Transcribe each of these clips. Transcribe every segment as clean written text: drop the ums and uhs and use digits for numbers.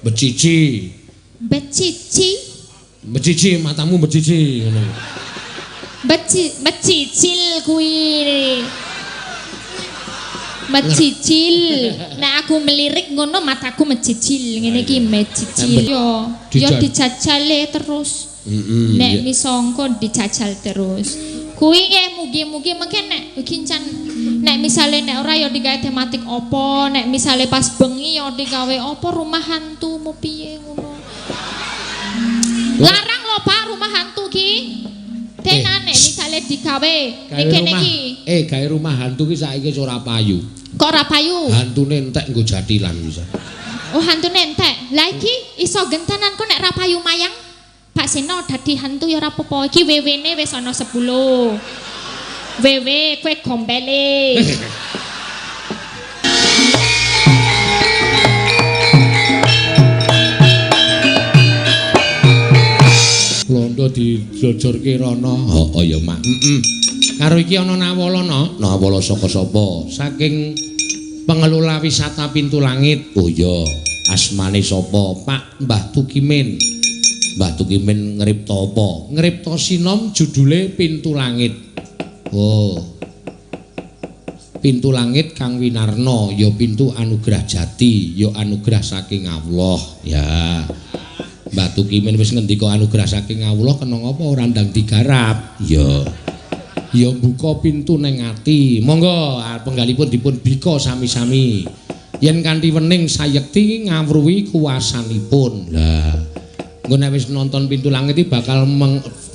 Becici. Becici. Becici matamu becici ngono. Mecicil kuwi. Mecicil. Nek aku melirik ngono mataku mecicil. Ngene iki mecicil. Yo, yo dijajale terus. Nek misangka dijajal terus. Kuwi nggih mugi-mugi mengke nek iki nek misale nek ora ya digawe tematik apa, nek misale pas bengi ya digawe apa rumah hantu mau piye ngono. Larang lho Pak rumah hantu ki. Tenan nek misale digawe iki niki. Gawe rumah hantu ki saiki wis ora payu. Kok ora payu? Hantune entek nggo jathilan bisa. Oh, hantune entek. Lah iki iso gentenan kok nek ora payu mayang. Pak Seno dadi hantu ya ora apa-apa. Iki WW-ne wis ana 10. WW kowe gombele. Londo dijojorke rono. Heeh ya, Mak. Heeh. Karo iki ana nawala no. Nawala saka sapa? Saking pengelola wisata Pintu Langit. Oh iya, asmane sapa? Pak Mbah Tukimin. Mbah Tukimin ngripta apa? Ngripta sinom judule Pintu Langit. Oh. Pintu Langit Kang Winarna ya pintu anugerah jati, ya anugerah saking Allah. Ya. Mbah Tukimin wis ngendika anugerah saking Allah kena ngapa ora ndang digarap? Ya. Ya buka pintu ning ati. Monggo penggalipun dipun bika sami-sami. Yen kanthi wening sayekti ngawruhi kuwasanipun. Lah, engko nek wis nonton Pintu Langit iki bakal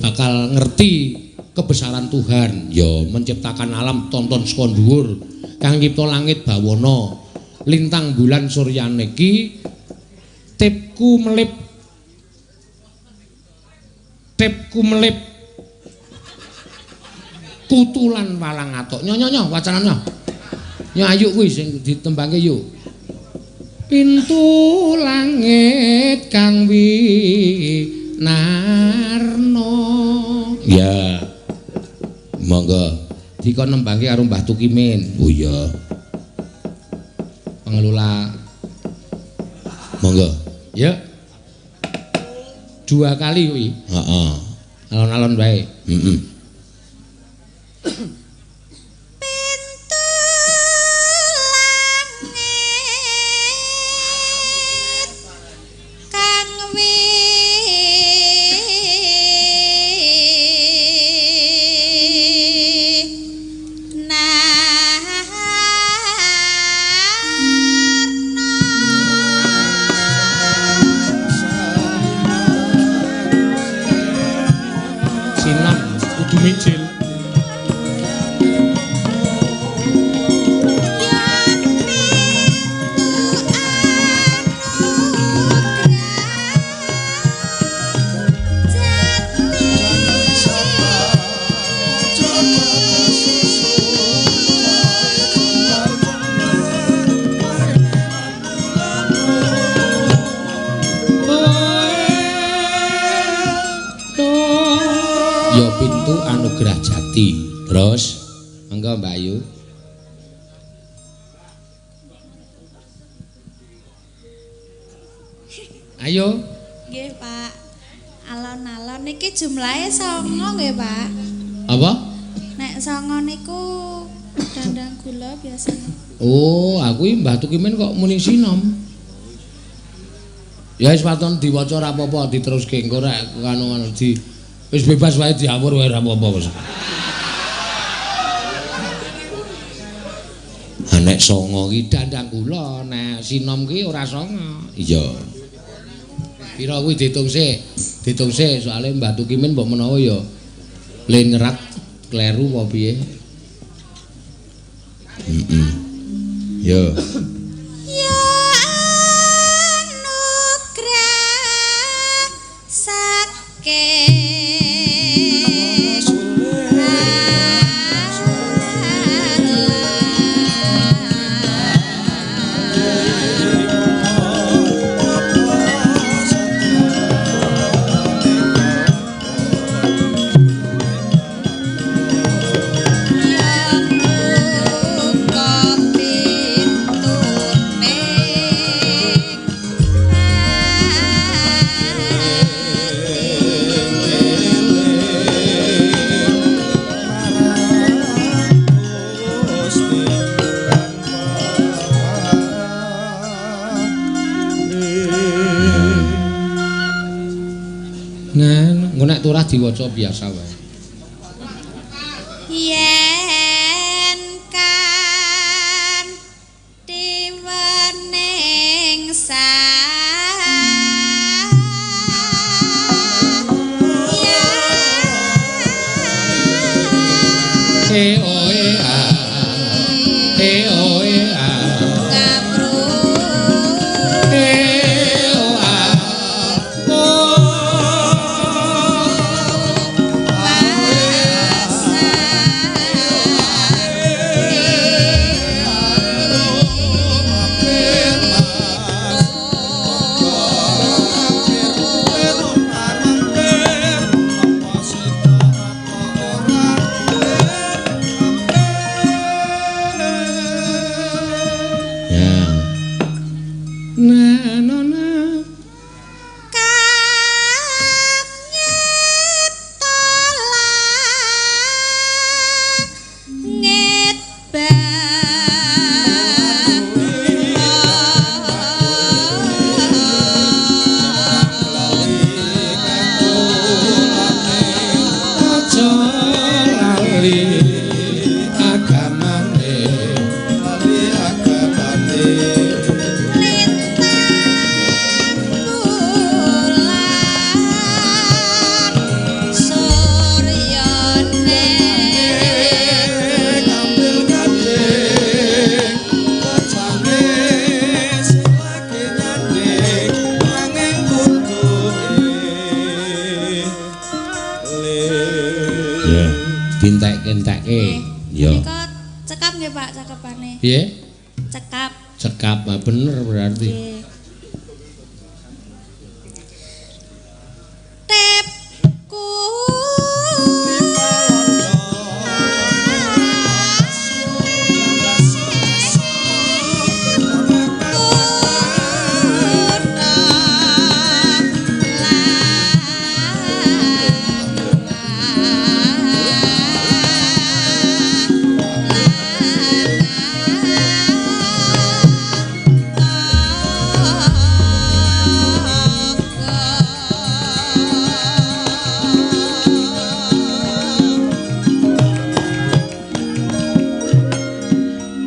bakal ngerti kebesaran Tuhan. Ya menciptakan alam tonton saka dhuwur. Kang nyipta langit bawana, lintang bulan suryane iki tipku melip. Tipku melip. Kutulan walang atok. Nyo nyo nyo wacanane. Nyo ayu kuwi sing ditembangke yuk. Pintu langit kang winarna. Ya. Monggo dikon nembangke karo Mbah Tukimin. Oh iya. Pengelola. Monggo. Ya. 2 kali kuwi. Heeh. Alon-alon wae. Heeh. Pintu langit kang winarna Sinan kudu mijil. Ya pintu anugerah jati. Terus monggo Mbak Ayu. Ayo. Nggih, Pak. Alon-alon niki jumlahe 9 nggih, Pak. Apa? Nek 9 niku dandang gula biasanya. Oh, aku iki Mbah Tukimin kok muni sinom. Ya wis waton diwaca ora apa-apa diteruske engko rek anu di wis bebas wae diawur wae ora apa-apa wis. Ha nek 9 ki dandang gula, nek sinom ki ora 9. Iya. Pira kuwi diitung sik? Diitung sik soalé Mbah Tukimin mbok menawa ya le nyerat kleru apa piye. Heeh. Yo. Ya anugerah saking Allah. Nah, engko nek turah diwaca biasa wae. Yen kan diwening E o e a e o e a e o a o. Ya. Na na na. Kang nyipta langit Aja lali agamane. Lintang bulan suryane Ya, dintek-entekke. Ya. Menika cekap nggih Pak cakepane. Piye? Cekap. Cekap, ah, bener berarti. Nggih. Tepku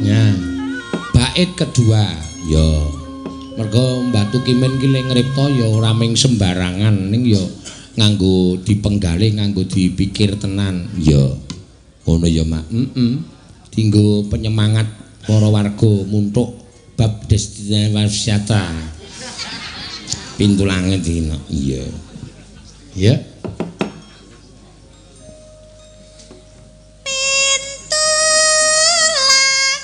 Ya. Bait kedua, ya. Mergo Mbah Tukimin ki le ngripta ya ora ming sembarangan ning ya nganggo dipenggalih, nganggo dipikir tenan. Ya. Ngono ya, Mak. Heeh. Dinggo penyemangat para warga muntuk bab destinasi wisata. Pintu langit iki. Iya. Ya. Pintu langit.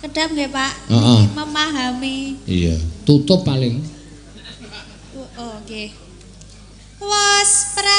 Kedap nggih, Pak. Heeh. Niki memahami. Iya, tutup paling. Oh, nggih. Was pra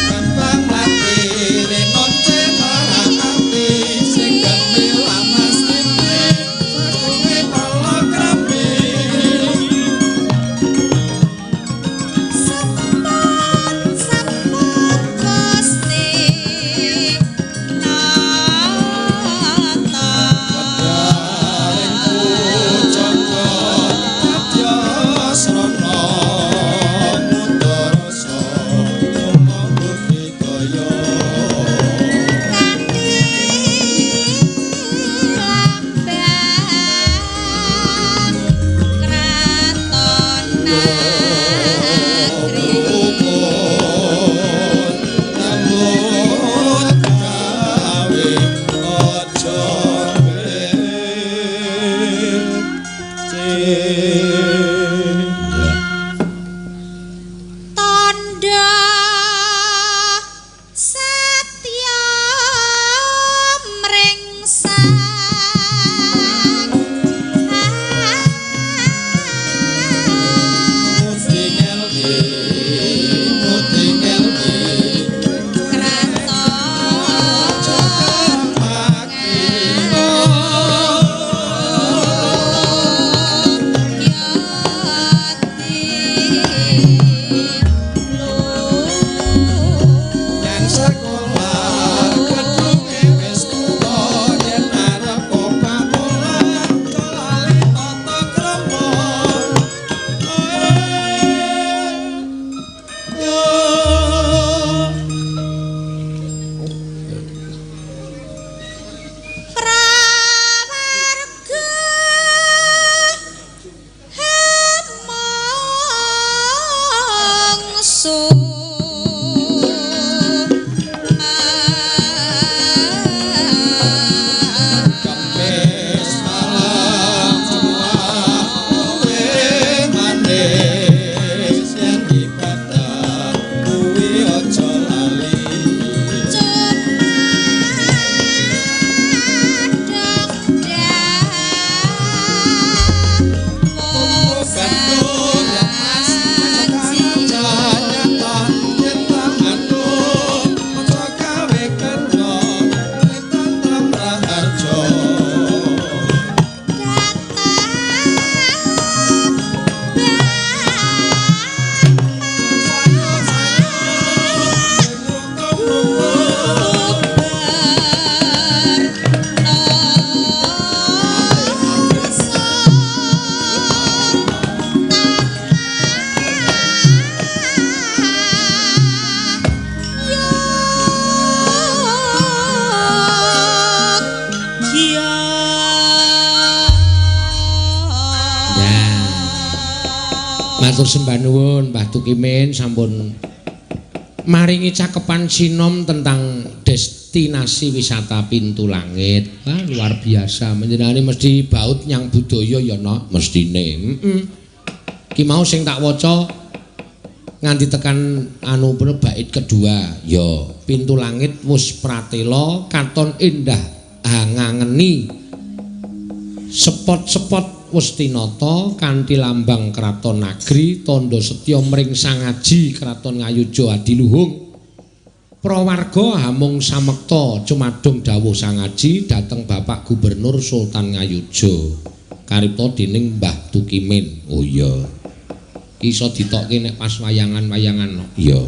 Bambang Latir. Matur sembah nuwun Mbah Tukimin sampun maringi cakepan sinom tentang destinasi wisata Pintu Langit. Wah, luar biasa. Menjenengane mesti baut nyang budaya ya, Nok, mestine. Heeh. Ki mau sing tak waca nganti tekan anu bait kedua, ya Pintu Langit wus pratela katon indah hangangeni. Sepot-sepot wus tinata kanthi lambang kraton nagri tandha setya mring sangaji kraton Ngayogya adiluhung. Prawarga hamung samekta cumadung dawuh sangaji dhateng Bapak Gubernur Sultan Ngayogya karipta dening Mbah Tukimin. Oh iya. Iso ditokke nek pas wayangan-wayangan. Iya.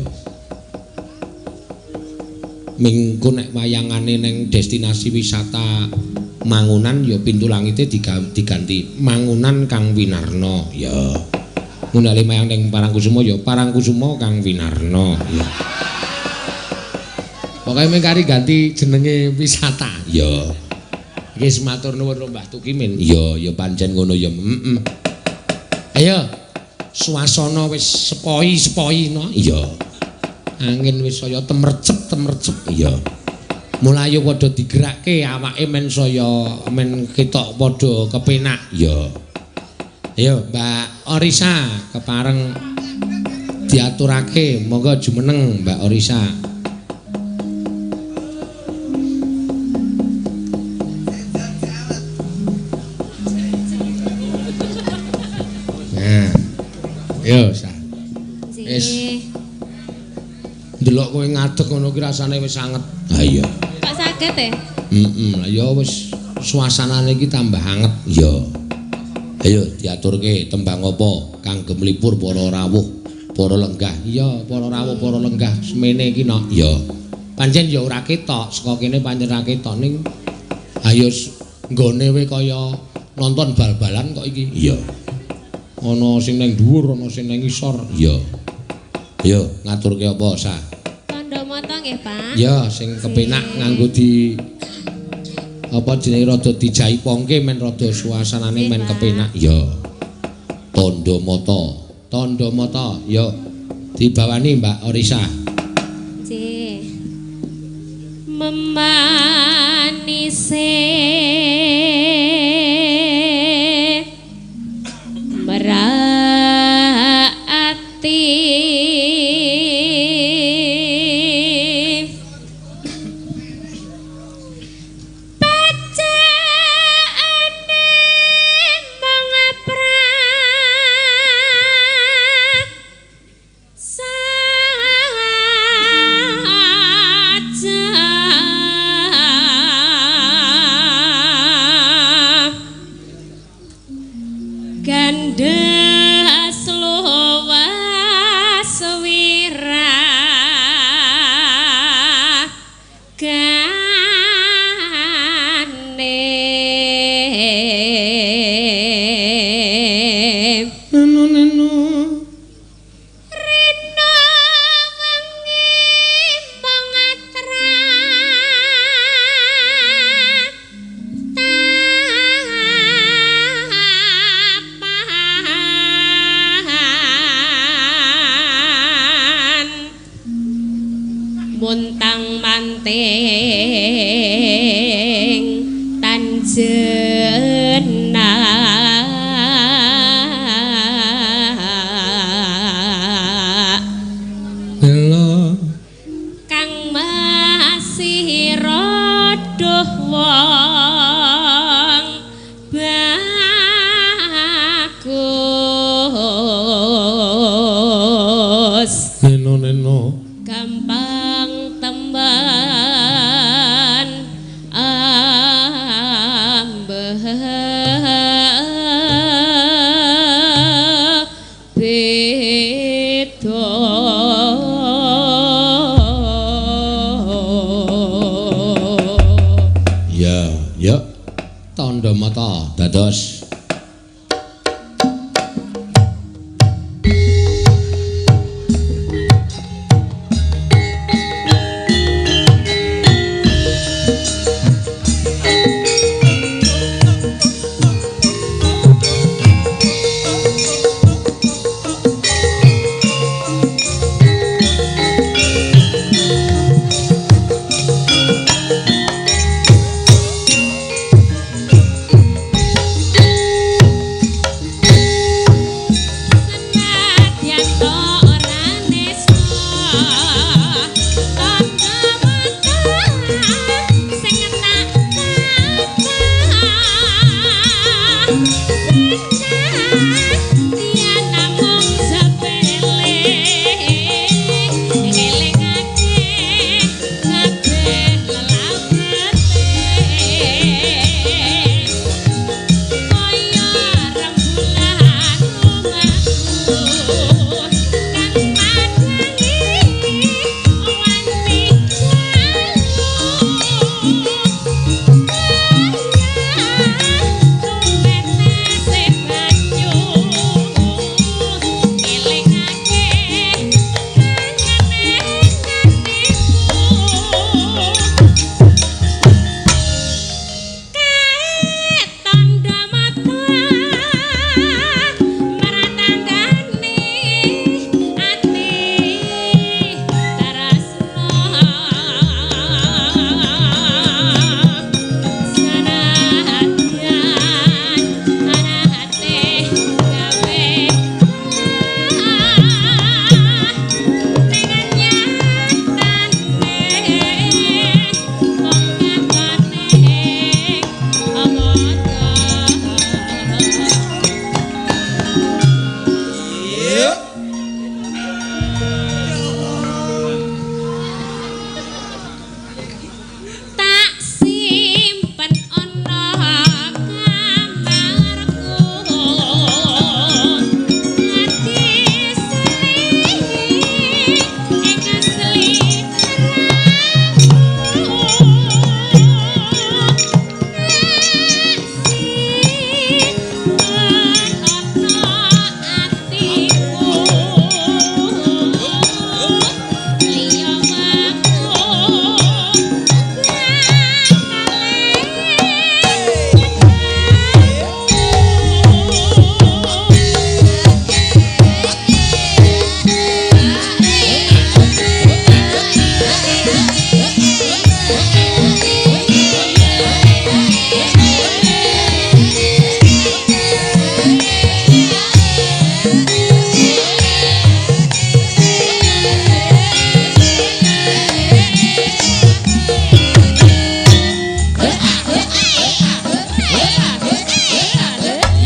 Mingko nek wayangane ning destinasi wisata Mangunan ya Pintu Langite diganti Mangunan Kang Winarno. Ya. Ngundhale mayang ning Parangkusuma ya Parangkusuma Kang Winarno. Ya. Pokoke mung kari ganti jenenge wisata. Ya. Iki matur nuwun Mbah Tukimin. Ya, ya pancen ngono ya. Heeh. Ayo. Suasana wis sepoi-sepoi no. Iya. Angin wis saya temercep-temercep. Iya. Mulayu padha digerakke awake men saya men ketok padha kepenak. Iya. Ayo Mbak Orisa kepareng diaturake, monggo jumeneng Mbak Orisa. Nah. Yo, Sa. Wis. Ndelok kowe ngadeg ngono ki rasane wis anget. Ha iya. Kok saged e? Heeh, lah ya wis suasanane iki tambah anget. Iya. Ayo diaturke tembang apa kang gemlipur para rawuh, para lenggah. Iya, para rawuh, para lenggah semene iki no. Iya. Pancen ya ora ketok, saka kene pancen ora ketok ning ayo nggone we kaya nonton bal-balan kok iki. Iya. Ana sing nang dhuwur, ana sing nang ngisor. Iya. Ayo ngaturke apa, Sa? Tandha mata nggih, Pak. Ya, sing kepenak nganggo di apa jenenge rada dijaipongke men rada suasanane men kepenak. Ya. Tandha mata. Tandha mata, ya. Dibawani Mbak Orisa. Nggih. Memanise merati pacaane mangapra saja gandhes luwas wiragane. Neno neno Rina wengi mangatra tapan muntang manting tan jenak Halo kang masih rodoh wong bagus neno neno gampang temban ambeh beda. Ya, ya. Tandha mata dados.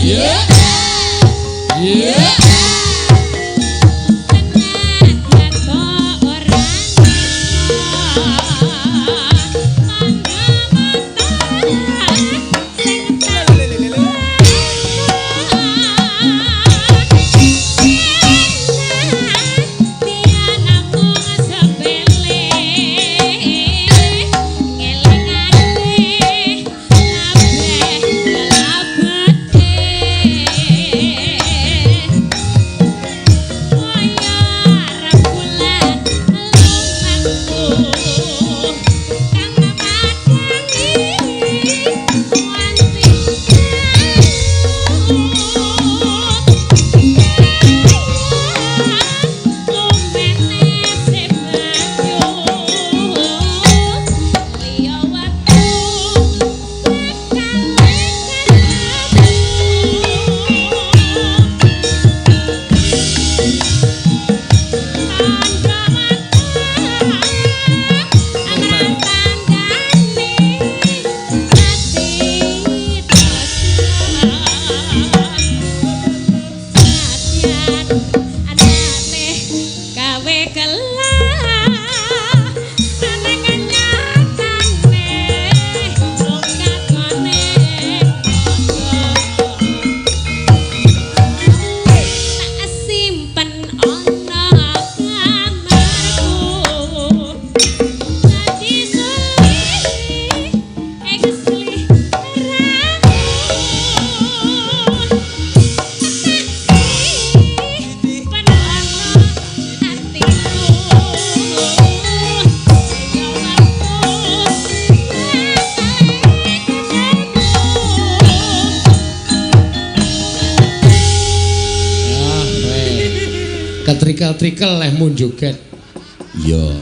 Iya. Iya. Ketrikel-trikel leh mun joget. Iya,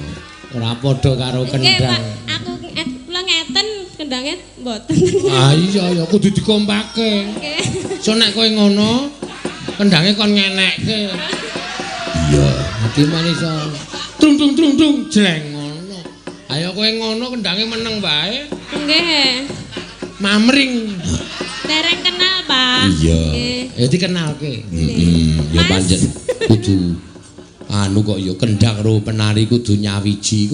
ora padha karo kendang. Aku kula ngeten kendange mboten. Ah iya ya kudu dikompake. Nggih. So nek kowe ngono, kendange kon ngenekke. Iya, dadi man iso trung trung trung trung jleng ngono. Ayo kowe ngono kendange meneng wae. Nggih. Mamring. Dereng kenal, Pak. Iya. Ya dikenalke. Heeh, ya pancen kudu anu kok ya kendang karo penari kudu nyawiji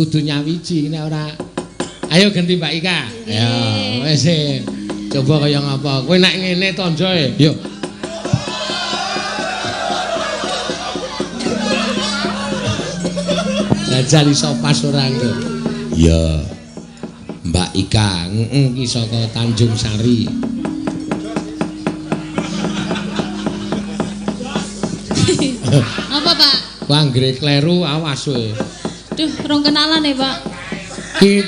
nek ora. Ayo ganti Mbak Ika. Ya wis coba kaya ngapa. Kowe nek ngene tonjoe. Yo. Jajal iso pas ora engko. Iya. Mbak Ika, heeh ki saka Tanjung Sari. Apa, Pak? Wah, anggere kleru awas kowe. Duh, rong kenalan ya, Pak. Ki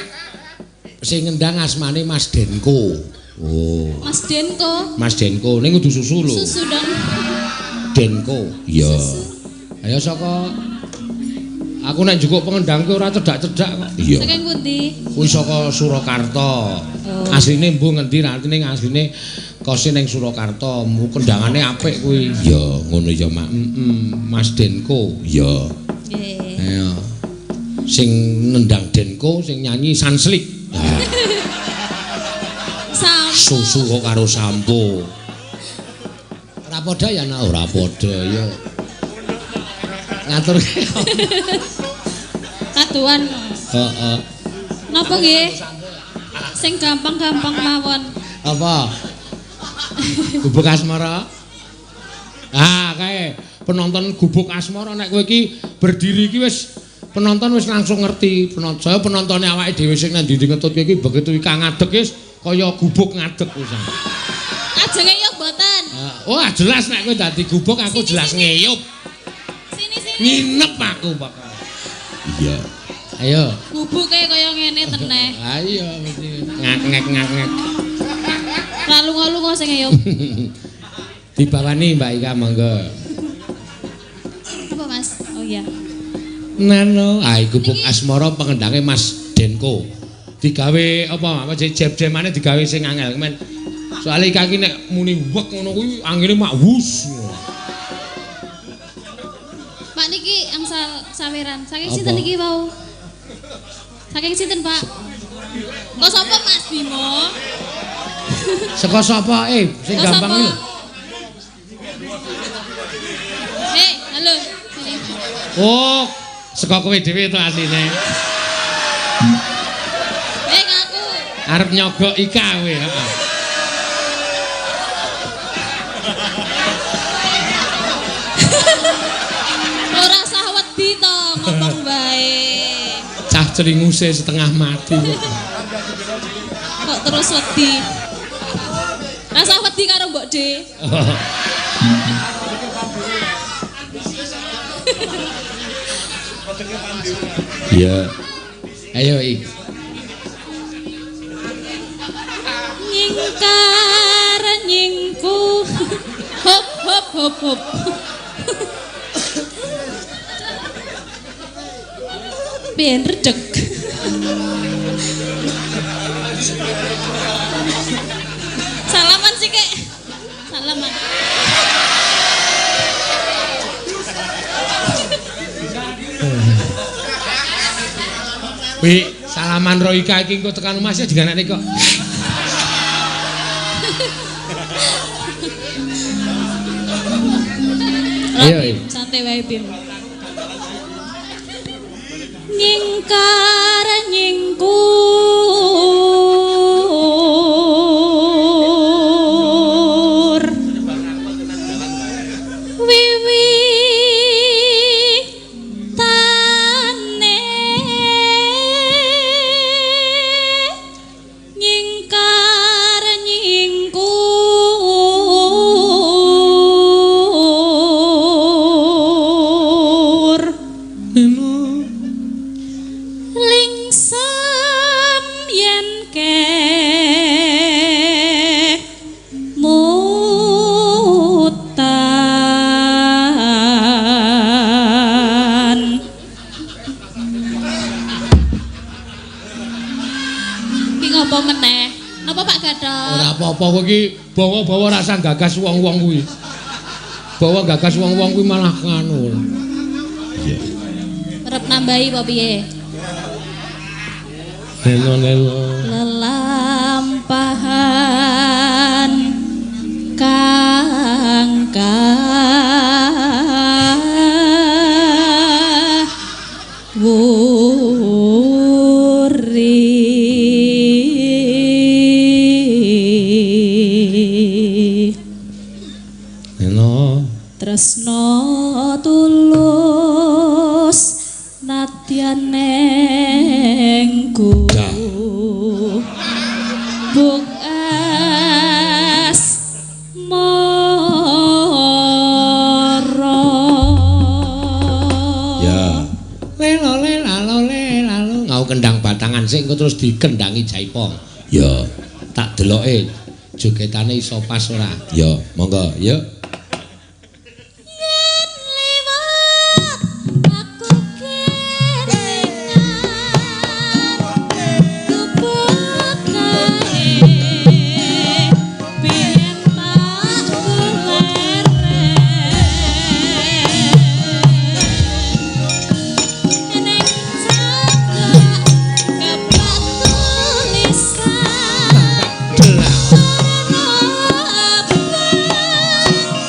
sing ngendang asmane Mas Denko. Oh. Mas Denko. Mas Denko ning kudu susu lho. Susu dong. Denko. Iya. Ayo saka aku nek njukuk pengendang ki ora cedak-cedak kok. Iya. Saking pundi? Kuwi saka Surakarta. Oh. Asline mbuh ngendi artine asline kose ning Surakarta, kendangane apik kuwi. Ya, ngono ya, Mak. Heeh, Mas Denko. Ya. Nggih. Ayo. Sing nendang Denko, sing nyanyi Sanslik. Sampo. Susu kok karo sampo. Ora padha ya, Nak? Ora padha ya. Ngatur. Kaduan. Heeh. Napa nggih? Sing gampang-gampang mawon. Apa? Gubuk Asmara. Ah, kae penonton Gubuk Asmara nek kowe iki berdiri iki wis penonton wis langsung ngerti. Penonton saya penontone awake dhewe sing nang ndi ngetut kowe iki begitu Ika ngadeg wis kaya gubuk ngadeg wis. Ajenge yo mboten. Wah, jelas nek kowe dadi gubuk aku sini, jelas sini. Ngeyup. Sini sini. Nginep aku bakal. Iya. Ayo. Gubuke kaya ngene teneh. Ayo mesti ngak-ngek ngak-ngek. Lalu-lalu sing ngeyup. Dibawani Mbak Ika monggo. Apa Mas? Oh iya. Nano, ah Gubuk Asmara pengendange Mas Denko. Digawe apa apa jeb-jemane digawe sing angel men. Soale Ika iki nek muni wek ngono kuwi angine mak wus. Pak niki angsal saweran. Saking sinten niki wau? Saking sinten, Pak? Kok sapa Mas Bimo? Saka sapa? Sing gampang iki lho. Oh, saka kowe dhewe to asline. Eh ngaku. Arep nyogok Ika kowe, heeh. Ora usah wedi to, ngomong wae. Cah cringuse setengah mati kok. Kok terus wedi. Rasa wedi karo Mbok De. Iya. Ayo Ik. Nyingkar nyingku. Hop hop hop hop. Ben redeg. Salaman sih kek. Salaman. Wi, salaman ro Ika iki engko tekan omah sih diganakne kok. Ayo, Ik. Santai wae, Bim. Nyingkar nyingkur wiwitane nyingkar nyingkur lingsem yen ke mutan. Ki ngopo meneh? Napa Pak Gathok? Ora apa-apa kowe iki bawa-bawa rasa gagas wong-wong kuwi. Bawa gagas wong-wong kuwi malah nganu. Iya. Arep nambahi apa piye? Lelo-lelo. Lelampahan kang kawuri. Lelo. Tresno tulus nadyan nengku buk asmara. Ya. Lelo lelo lelo. Ngau kendang batangan sik engko terus dikendangi jaipong. Ya, tak deloke jogetane iso pas ora. Ya, monggo, yuk. Yen liwat aku kelingan gubuk kae biyen tak kuleren ning cagak keplak tulisan Delak. abang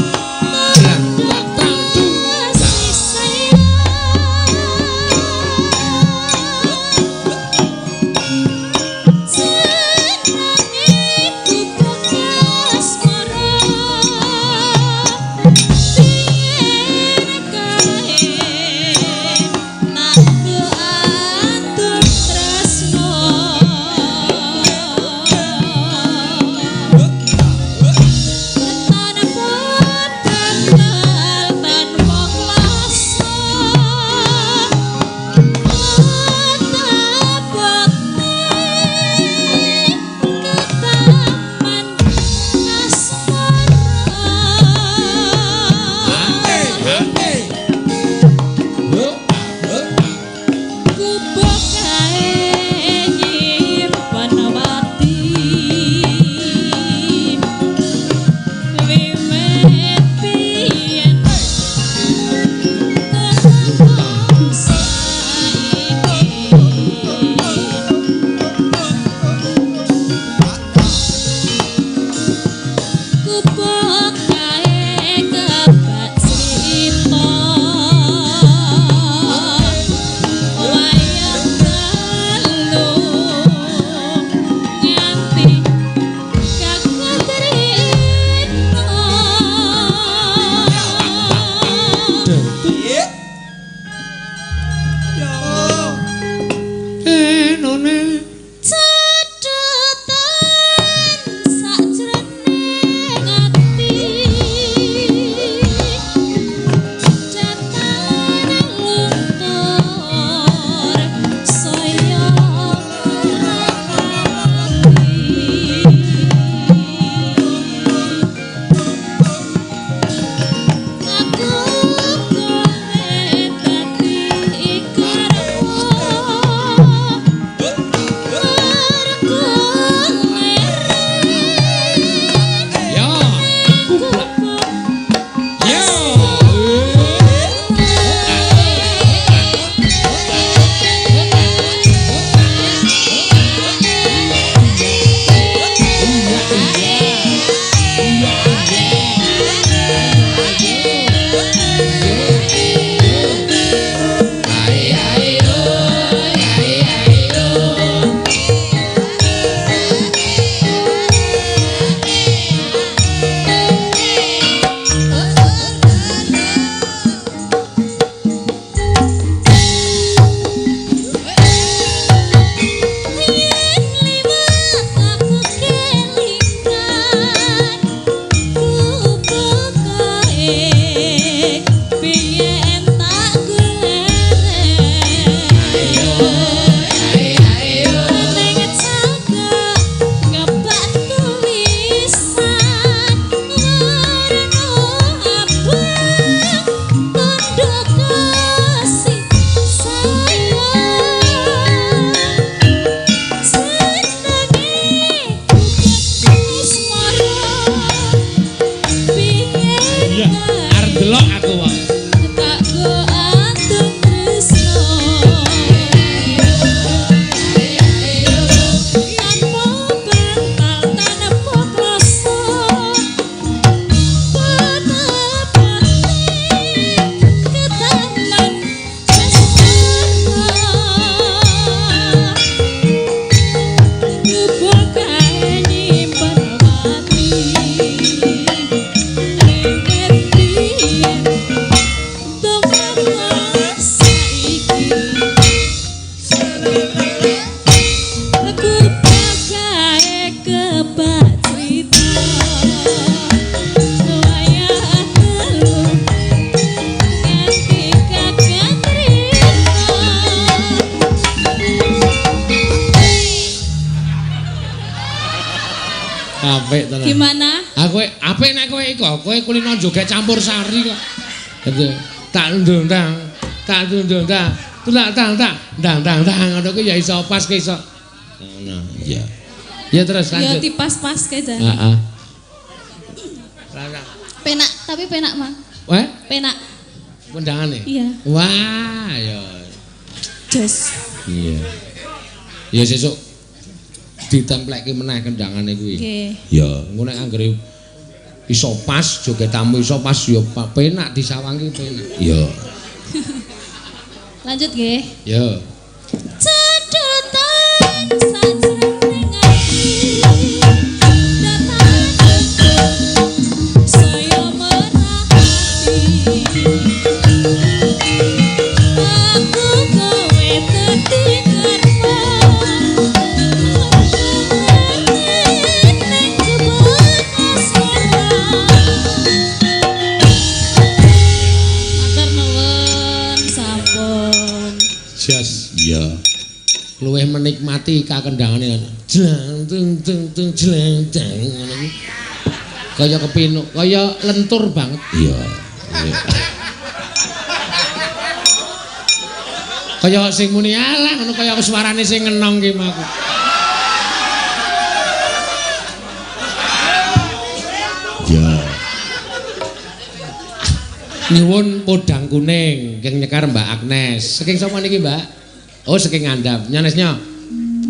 Apik nek kowe iku, kowe kulino joget campur sari kok. Tak ndung tang, tak ndung tang, tak tang tak, ndang tang tang ngono kuwi ya iso pas ke iso. Ngono, iya. Ya terus lanjut. Ya dipas-paske jan. Heeh. Penak, tapi penak, Mang. Weh? Penak. Kendangane? Iya. Wah, ya. Jos. Iya. Ya sesuk ditemplekke meneh kendangane kuwi. Nggih. Ya, engko nek anggere iso pas jogetamu iso pas ya penak disawangi penak. Ya. Lanjut nggih. Ya. Cedotan sajroning ati datang saya merhati aku kowe dadi korban ning kebon asmara. Matur nuwun sampun. Jos. Iya. Luwih menikmati kakendhangane jlang tung tung tung jlang jlang ngono kuwi. Kaya kepinuk, kaya lentur banget. Iya. Kaya sing muni alah ngono kaya suarane sing ngenong ki aku. Ya. Nyuwun podang kuning keng nyekar Mbak Agnes. Saking sapa niki, Mbak? Oh, saking ngandhap. Nyanesnya.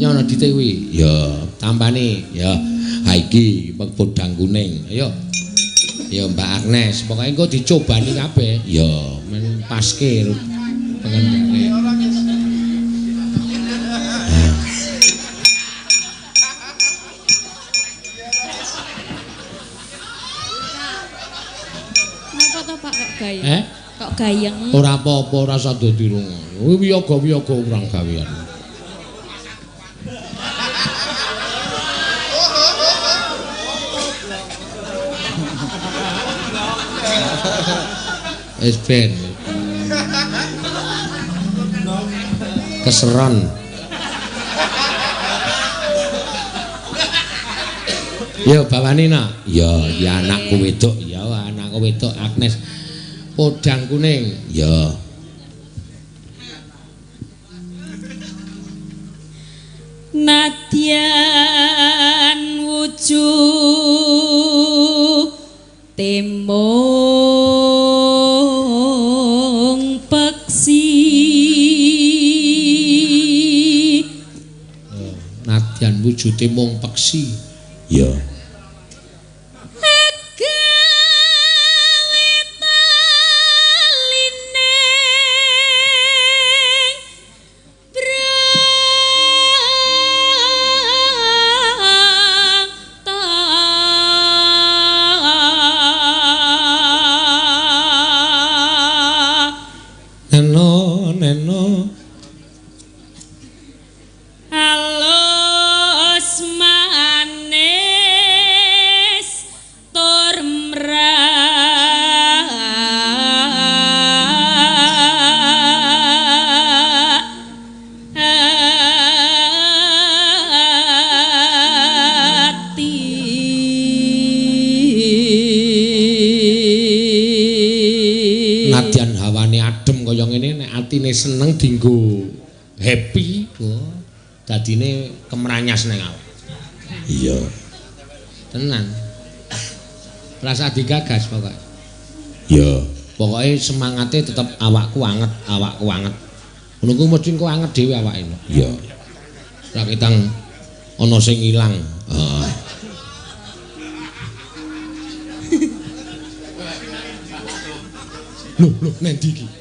Nyono dite kuwi. Ya, tampane. Ya. Ha iki podang kuning. Ayo. Ya Mbak Agnes, pokoke engko dicobani kabeh. Ya, men paske pengendhane. Napa to Pak kok gayeng? Eh? Kok gayeng? Ora apa-apa, ora usah dadi rungono. Kuwi wiyaga-wiyaga kurang gawean. Wis ben. Keseron. Yo bawani nak. Ya, ya anakku wedok, ya anakku wedok Agnes. Podang kuning. Ya. Nadyan wujud temong peksi. Nadyan wujude mung peksi. Ya. Seneng dinggo happy, oh, dadine kemranyas nang awak. Iya. Tenan. Rasa digagas pokoke. Iya. Pokoke semangate tetep awakku anget, awakku anget. Ngono ku mesti engko anget dhewe awake. Iya. Ora ketang ana sing ilang. Heeh. Loh, loh, nang ndi iki?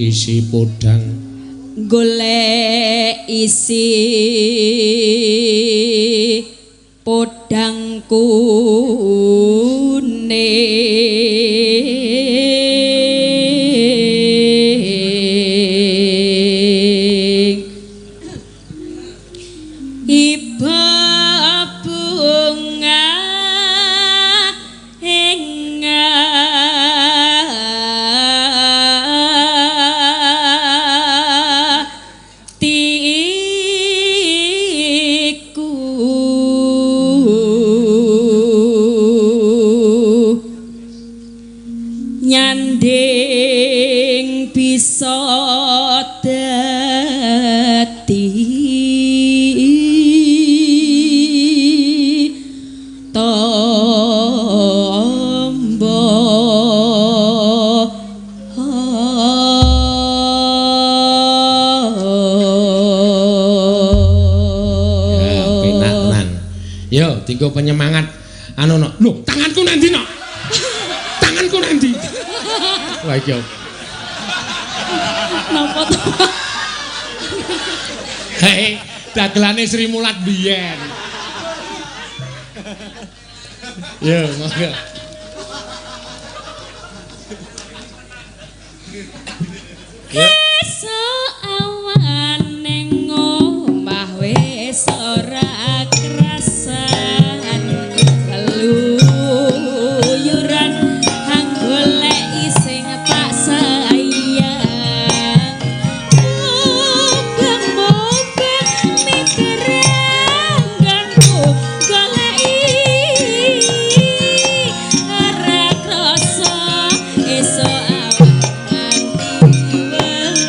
Isi podang golek isi podang Podang kuning iba bunga ing atiku nyanding bisa dadi tombo. Ya, penak tenan. Yo, dinggo penyemangat anu no. Lho, tanganku nanti no. Tanganku nanti. Wah, iki. Napa to? Hei, dagelane Sri Mulat biyen. Yo, monggo. Ya. Esuk awan ning omah wis ora krasan keluyuran anggoleki sing tak sayang mubeng-mubeng mitrangganku goleki ora krasa esuk awan nganti wengi.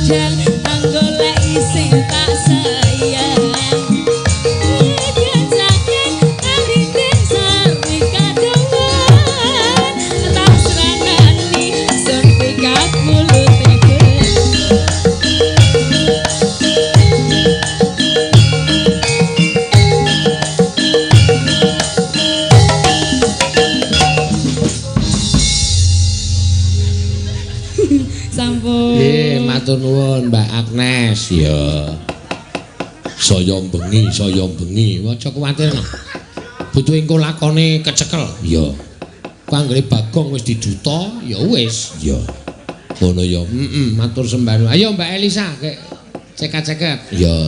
madang anggoleki sing tak sayang. Matur nuwun Mbak Agnes ya. Saya bengi, aja kuwatir. Butuh engko lakone kecekel ya. Ku anggere Bagong wis diduta ya wis ya. Ngono ya. Heeh, matur sembah nuwun. Ayo Mbak Elisa kek cekak-ceket ya.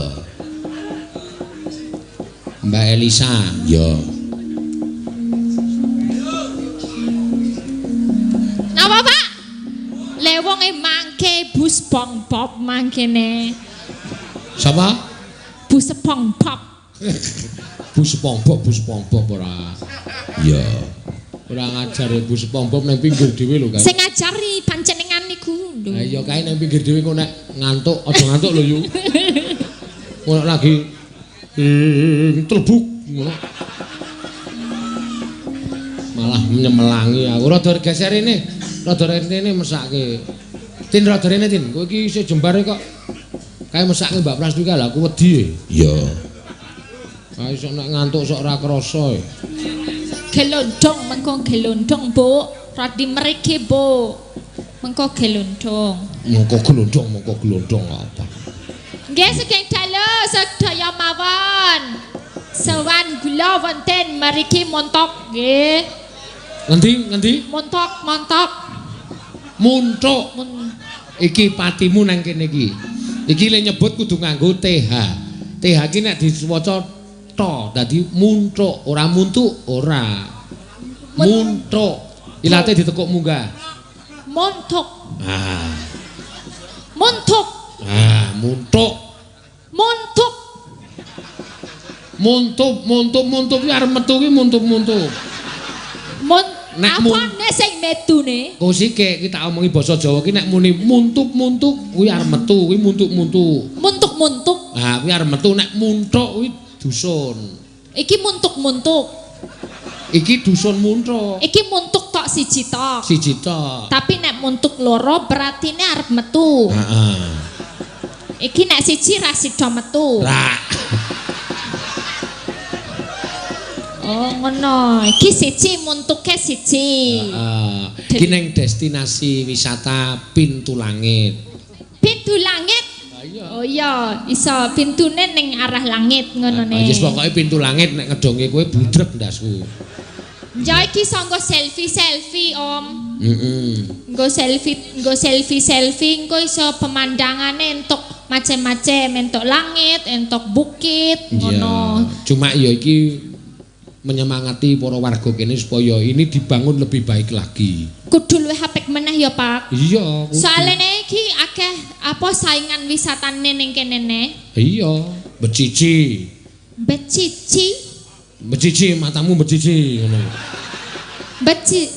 Mbak Elisa ya. Napa Pak? Lewonge mangke bus pong pop mangkene. Sapa? Bus pong pop. Bus pong pop ora. Ya. Ora ngajar bus pong pop nang pinggir dhewe lho kae. Sing ngajari panjenengan niku lho. Ha iya kae nang pinggir dhewe kok nek ngantuk aja ngantuk lho yu. Ngono lagi telbuk ngono. Malah nyemelangi aku rada geser rene. Rada rene mesake. Tin rada rene Tin, kowe iki isih jembare kok kae mesake Mbak Prastu kae lha aku wedi. Iya. Kae sok nek ngantuk sok ora krasa. Gelondong mengko gelondong, Bu. Radi mriki, Bu. Mengko gelondong. Mengko gelondong apa? Nggih sugeng dalu sedaya mawon. Sowan gula wonten mriki montok nggih. Ngendi? Montok. Muntuk. Iki patimu nang kene iki. Iki le nyebut kudu nganggo TH. TH iki nek diwaca to, dadi muntuk, ora muntuk, ora. Muntuk. Ilate ditekuk munggah. Montok. Ah. Montok. Ah, muntuk. Montok. Muntuk, muntuk, muntuk kuwi arep metu kuwi muntuk-muntuk. Nek apane sing metune? Kosike iki tak omongi basa Jawa ki nek muni muntuk-muntuk kuwi arep metu, kuwi muntuk-muntuk. Muntuk-muntuk. Ah, kuwi arep metu nek muntuk kuwi dusun. Iki muntuk-muntuk. Iki dusun muntuk. Iki muntuk tok siji tok. Siji tok. Tapi nek muntuk loro beratine arep metu. Heeh. Iki nek siji ra sida metu. Ra. Oh ngono, iki siji muntuke siji. Heeh. Iki ning destinasi wisata Pintu Langit. Pintu Langit? Iya. Oh iya, iso pintune ning arah langit ngono ne. Wis pokoke Pintu Langit nek ngedonge kowe budrek ndasku. Ya iki iso nggo selfie-selfie, Om. Heeh. Nggo selfie-selfie engko iso pemandangane entuk macem-macem, entuk langit, entuk bukit ngono. Cuma ya iki menyemangati para warga kene supaya ini dibangun lebih baik lagi. Kudu luwih apik meneh ya, Pak. Iya. Soalene iki akeh apa saingan wisatane ning kene ne. Iya, becici. Becici? Becici, matamu becici ngono.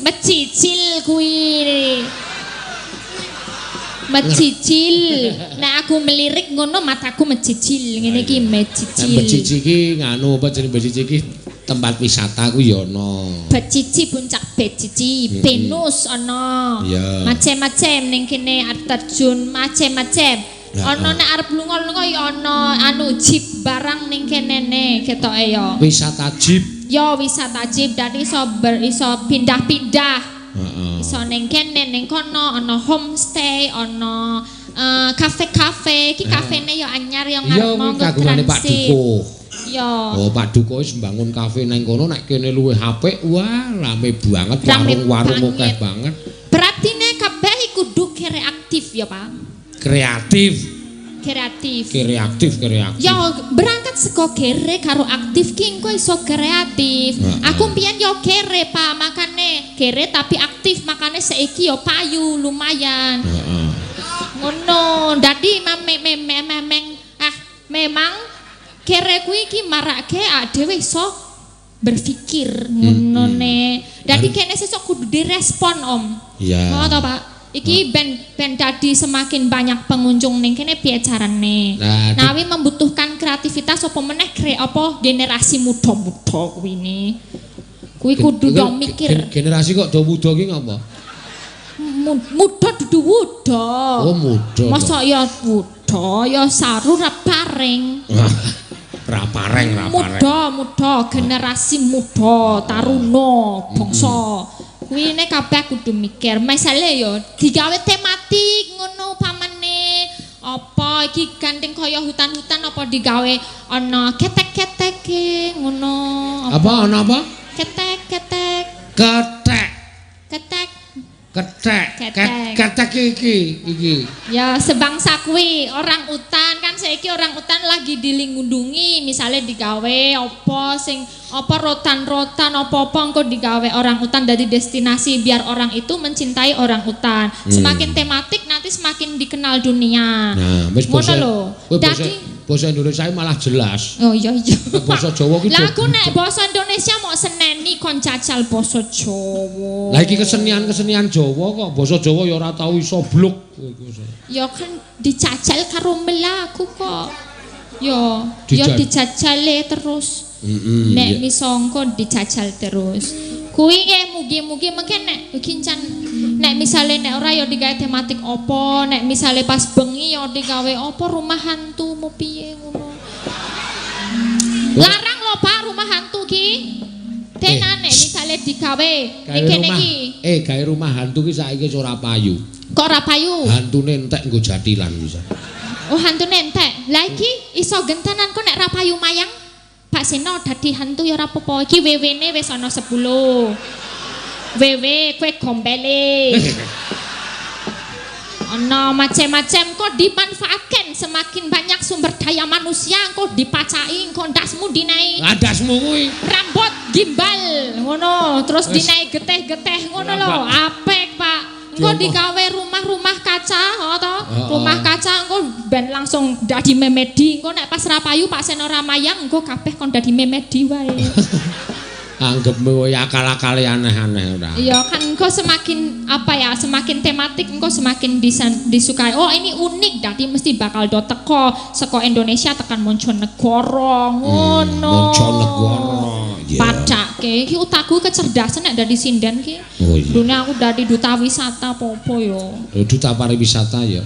Becicil kuwi. Mecicil. Nek aku melirik ngono mataku mecicil. Ngene iki mecicil. Becici iki nganu apa jenenge becici iki? Tempat wisata ku ya ana. Becici puncak Becici, Venus ana. Macem-macem ning kene air terjun macem-macem. Ana nek arep lunga-lunga ya ana anu jeep barang ning kene ne ketoke ya. Wisata jeep. Ya wisata jeep dadi iso iso pindah-pindah. Heeh. Iso ning kene ning kono ana homestay, ana kafe-kafe. Iki kafene ya anyar ya ngarep monggo kagungane Pak Dukuh. Ya. Oh, Pak Dukuh wis mbangun kafe nang kono nek kene luwih apik, wah rame banget, warung-warung akeh banget. Berarti nek kabeh kudu kreatif ya, Pak. Kreatif. Kreatif. Kreatif, kreatif. Ya berangkat saka kere karo aktif ki engko iso kreatif. Aku mbiyen yo kere, Pak, makane kere tapi aktif, makane saiki yo payu lumayan. Heeh. Ngono, dadi memang kere kuwi iki marake dhewe iso berpikir ngono ne. Dadi kene sesuk kudu direspon, Om. Iya. Ngono to, Pak? Iki ben dadi semakin banyak pengunjung ning kene piye carane? Nah, Nawi membutuhkan kreativitas apa meneh apa generasi muda-muda kuwi ne. Kuwi kudu do mikir. Generasi kok do muda ki ngapa? Muda dudu wuda. Oh, muda. Masa ya wuda ya saru ra paring. Ra pareng, ra pareng. Muda, generasi muda, taruna, bangsa. Kuwi ne kabeh kudu mikir. Misale ya digawe tematik ngono pamane. Apa iki gandeng kaya hutan-hutan apa digawe ana ketek-keteke ngono. Apa ana apa? Ketek-ketek. Ketek. Ketek. Ketek. Ketek iki iki. Ya sebangsa kuwi orang utan kan saiki orang utan lagi dilindungi, misale digawe apa sing apa rotan-rotan apa-apa engko digawe orang utan dari destinasi biar orang itu mencintai orang utan. Semakin tematik nanti semakin dikenal dunia. Nah, wis ngono lho. Dadi basa Indonesia malah jelas. Oh iya iya. Basa Jawa ki. Lah aku nek basa Indonesia mok seneni kon jajal basa Jawa. Lah iki kesenian-kesenian Jawa kok basa Jawa ya ora tau iso bluk. Ya kan dijajal karo melaku kok. Ya, ya dijajale terus. Nek misangka dijajal terus. Kuwi nggih mugi-mugi mungkin nek kincan nek misale nek ora ya digawe tematik apa, nek misale pas bengi ya digawe apa rumah hantu mau piye ngono. Larang lho Pak rumah hantu ki. Tenan nek misale digawe kene iki. Gawe rumah hantu ki saiki wis ora payu. Kok ora payu? Hantune entek nggo jathilan bisa. Oh hantune entek. Lah iki iso gentenan kok nek ra payu mayang. Pak Seno dadi hantu ya ora apa-apa. Iki WW-ne wis ana 10. WW kowe gombele. Ana macem-macem kok dimanfaatkan semakin banyak sumber daya manusia kok dipacai engko ndasmu dinai. Lah ndasmu kuwi rambut gimbal ngono, terus dinai geteh-geteh ngono lho. Apik, Pak. Engko digawe rumah-rumah kaca, to? Rumah kaca engko ben langsung dadi memedi. Engko nek pas ra payu Pak Seno ra mayang engko kabeh kon dadi memedi wae. Anggepmu akal-akale aneh-aneh ora. Iya kan engko semakin apa ya, semakin tematik engko semakin disukai. Oh ini unik, dadi mesti bakal do teko saka Indonesia tekan Monconegoro ngono. Monconegoro. Yeah. Padake iki otakku kecerdasan nek dadi sinden ki. Oh, iya. Dunia aku dadi duta wisata apa-apa ya. Duta pariwisata ya.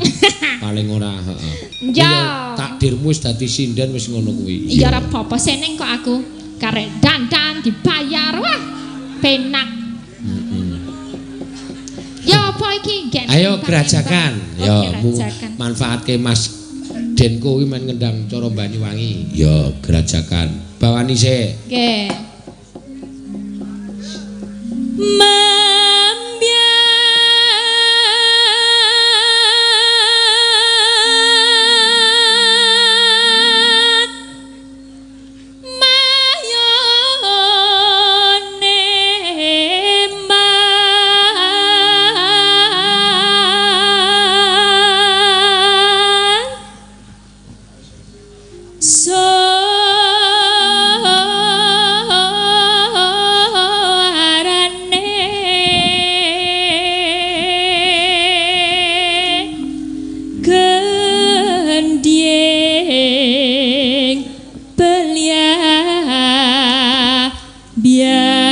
Paling ora, heeh. Ya. Takdirmu wis dadi sinden wis ngono kuwi. Iya ora apa-apa, seneng kok aku. Karek dandan dibayar. Wah, penak. Ya apa iki? Ayo gerajakan. Ya manfaatke Mas Denko kuwi men ngendang cara Banyuwangi. Ya gerajakan. Bawani sik. Nggih. Mambiat mayone man sorane gendheng belia biangan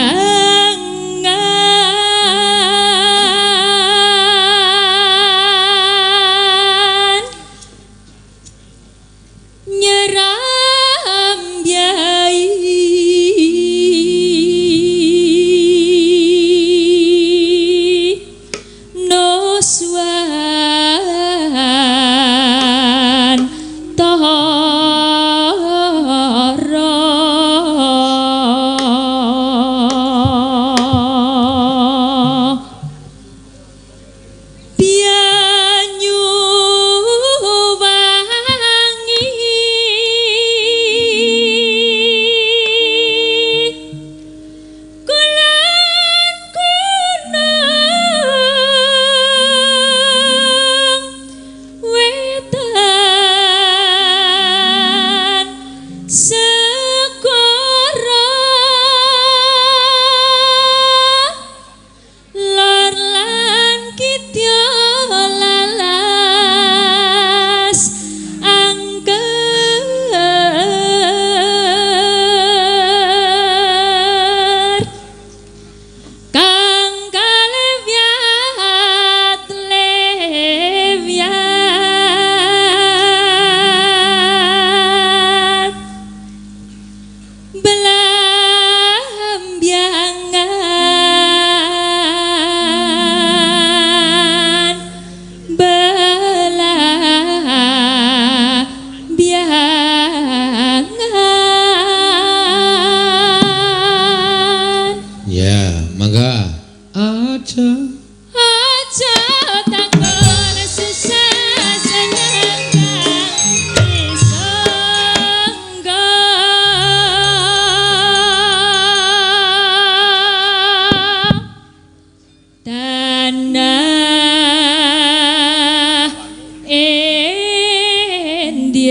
nyeram biai noswan to.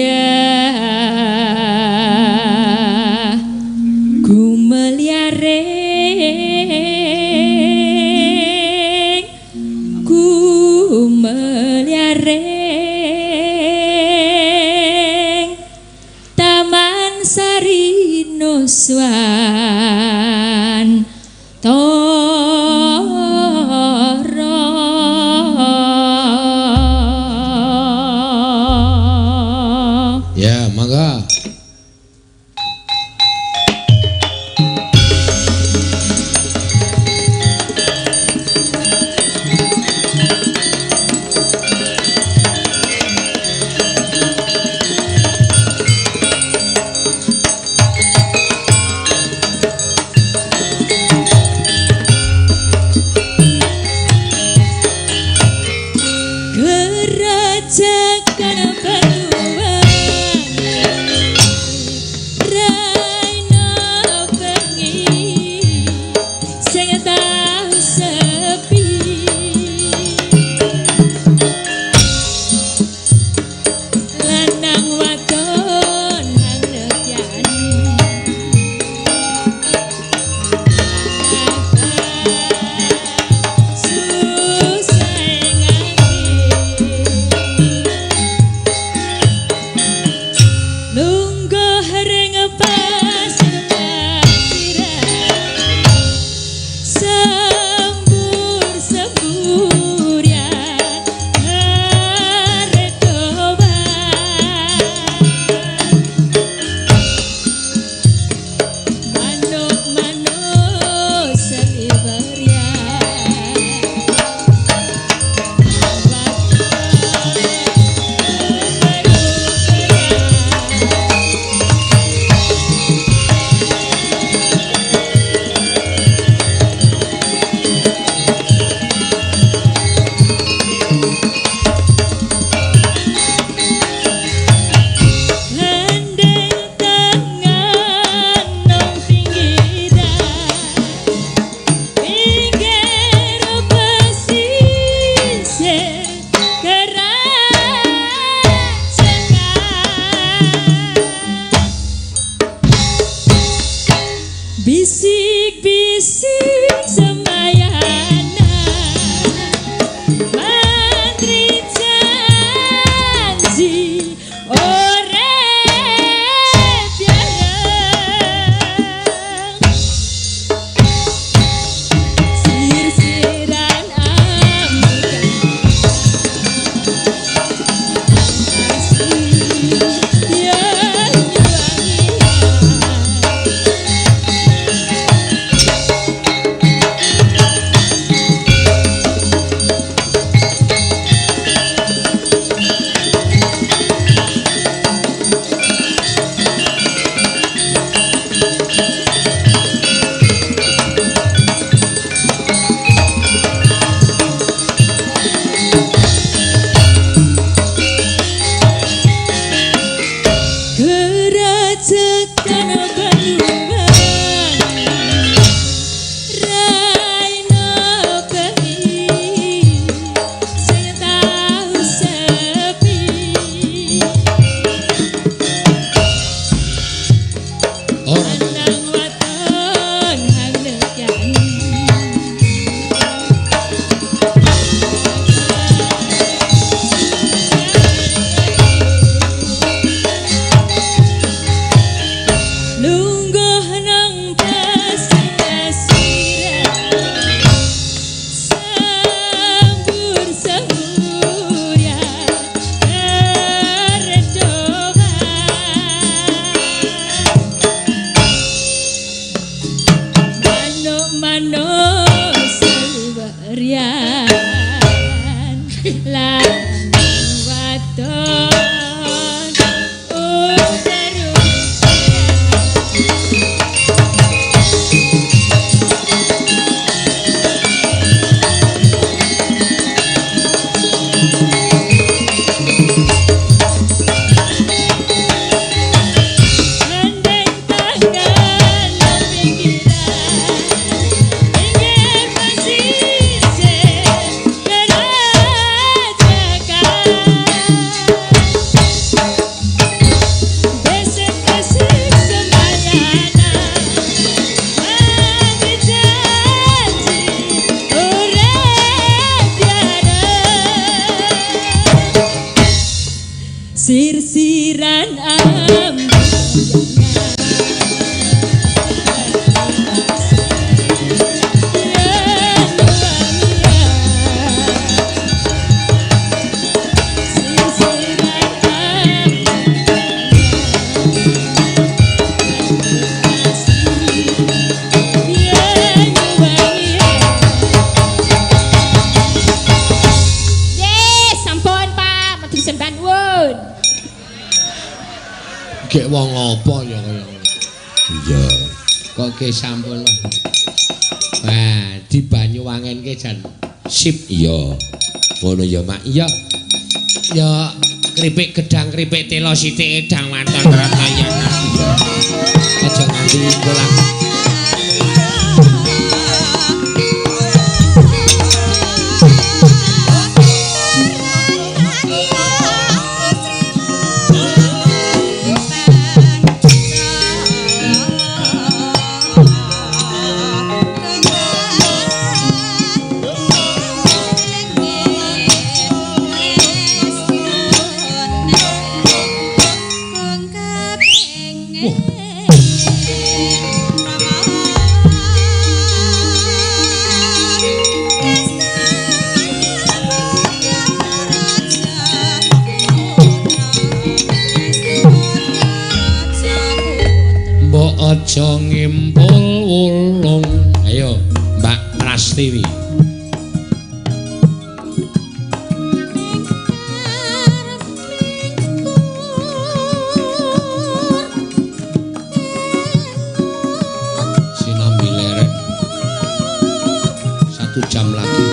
Iya gumelyaring gumelyaring Taman Sari Nuswan Toro. Ya, mangga. Gerajakan batuan Raina bengi sing tau sepi lanang wadon nang nekyani susah ngati. Sir-siran am. Gek wong apa ya kaya ngono. Iya. Kok ge sampun wah. Wah, di Banyuwangenke jan sip. Iya. Ngono ya, Mak. Iya. Ya kripik gedang kripik telo sithik edang waton ratayana. Iya. Aja nganti bolang. Aja ngimpul wulung. Ayo, Mbak Prastiwi. Sinambi lerek. 1 jam lagi.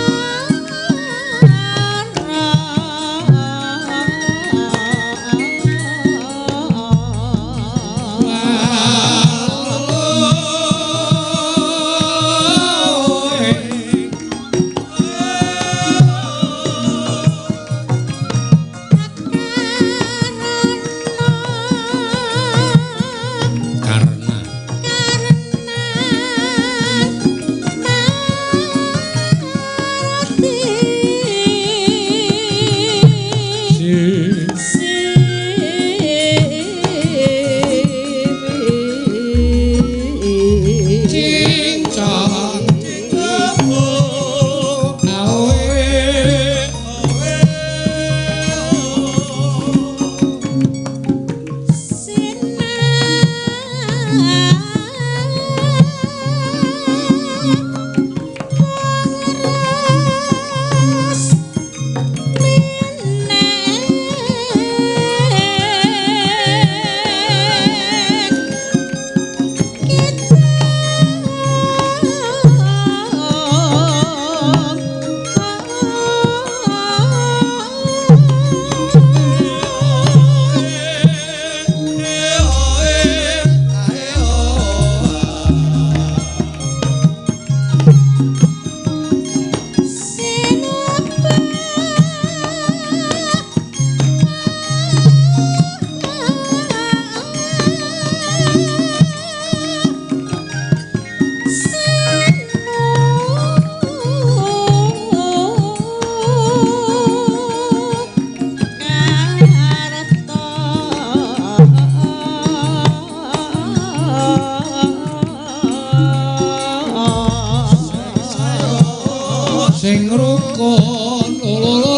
Sing rukun lolo.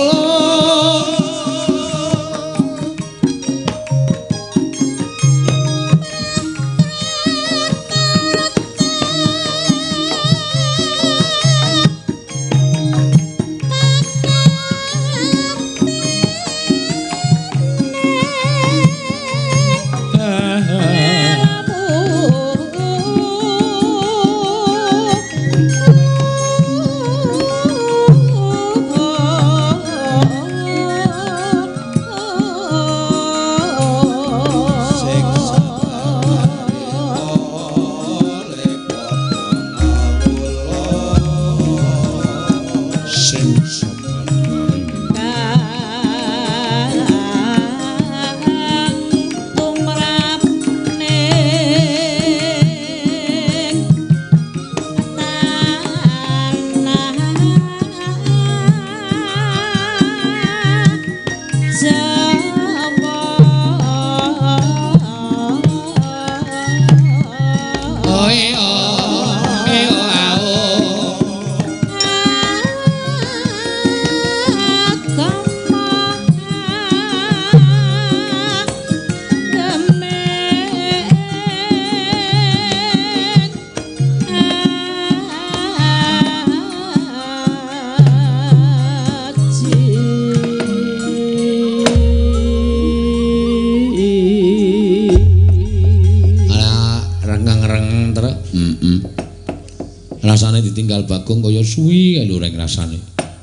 Rasane ditinggal Bagong kaya suwi kae lho reng rasane.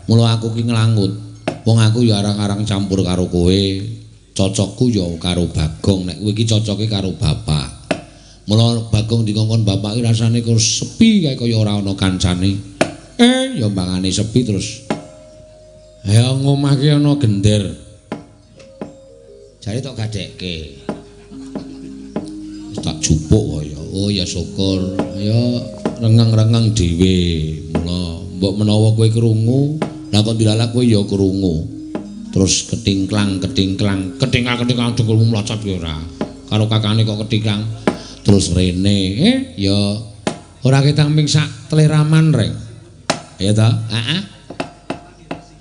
Mula aku ki nglangut. Wong aku ya arang-arang campur karo kowe. Cocokku ya karo Bagong, nek kowe iki cocoke karo bapak. Mula Bagong dikongkon bapak ki rasane kok sepi kae kaya ora ana kancane. Ya mbangane sepi terus. Ya ngomah ki ana gender. Jare tok gadekke. Wis tak jupuk kaya. Oh ya syukur. Ya rengeng-rengeng dhewe. Mula mbok menawa kowe krungu, lah kok dilalak kowe ya krungu. Terus ketingklang, ketingklang, ketingklang-ketingklang dengkulmu mlocot ya ora. Karo kakane kok ketingklang. Terus rene, ya ora ketang ping sak tleraman reng. Ya ta? Heeh.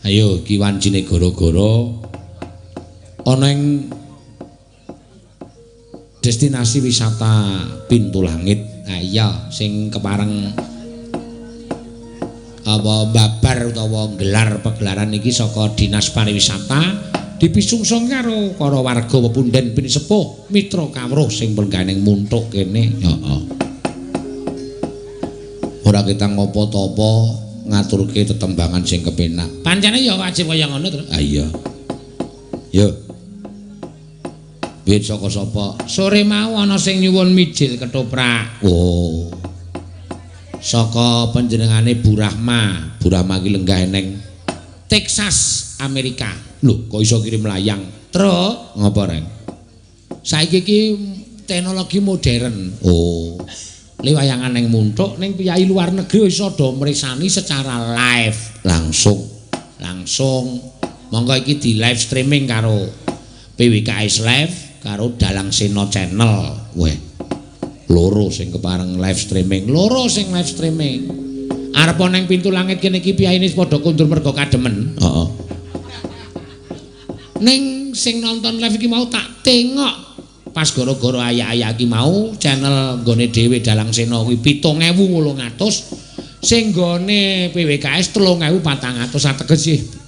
Ayo iki wancine gara-gara ana ing destinasi wisata Pintu Langit. Ha iya, sing kepareng apa babar utawa gelar pegelaran iki saka Dinas Pariwisata dipisungsung karo para warga pepunden pinisepuh mitra kawruh sing pengganing muntuk kene. Heeh. Ora ketang apa-apa ngaturke tetembangan sing kepenak. Pancene ya wajib kaya ngono to. Ha iya. Yo. Wit saka sapa? Sore mau ana sing nyuwun mijil ketoprak. Oh. Saka panjenengane Bu Rahma. Bu Rahma iki lenggah ning Texas, Amerika. Lho, kok iso kirim layang? Truk, ngopo reng? Saiki iki teknologi modern. Oh. Le wayangan ning muntuk ning piyai luar negeri iso do mresani secara live, langsung. Langsung. Monggo iki di live streaming karo PWKS Live karo Dalang Sena Channel. Weh. Loro sing kepareng live streaming, loro sing live streaming. Arep nang Pintu Langit kene iki piyaine padha kondur mergo kademen. Heeh. Ning sing nonton live iki mau tak tengok pas gara-gara ayak-ayak iki mau channel nggone dhewe Dalang Sena kuwi 7.800, sing nggone PWKS 3.400, ateges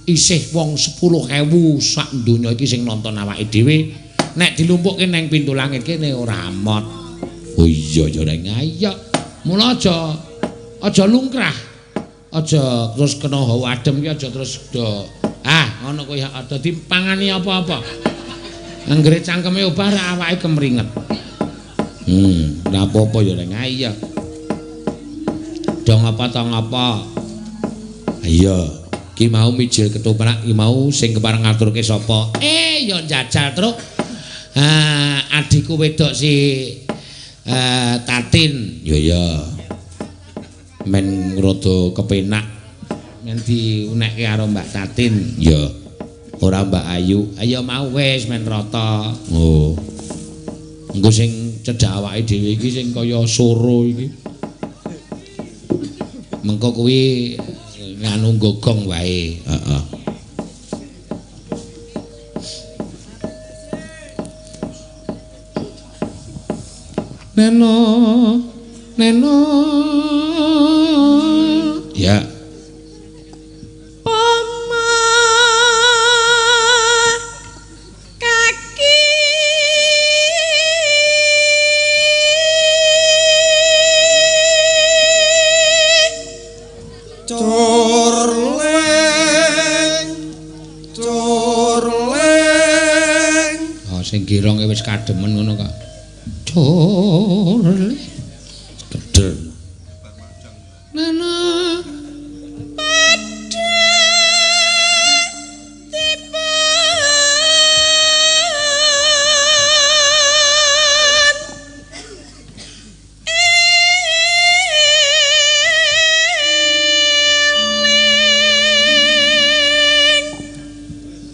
isih wong 10.000 sak donya iki sing nonton awake dhewe. Nek dilumpukke nang Pintu Langit kene ora mot. Oh iya ya reng ayo. Mula aja lungkrah. Aja terus kena hawa adem ki aja terus do. Ah, ngono kuwi aja dipangani apa-apa. Anggere cangkeme obah ra awake kemringet. Ora apa-apa ya reng ayo. Do ngapa ta ngapa? Ayo, ki mau mijil ketoprak ki mau sing kepareng ngaturke sapa? Ya njajal truk. Adikku wedok si Tatin. Ya ya. Men rada kepenak. Men diunekke karo Mbak Tatin. Ya. Ora Mbak Ayu. Ayo mau wis men rata. Oh. Engko sing cedhak awake dhewe iki sing kaya soro iki. Mengko kuwi nganu gogong wae. Heeh. Neno, neno. Ya. Poma kaki corleng, corleng. Oh, sing gironge wis kademen ngono kok. Corleng. Keder. Nana padha tipan eling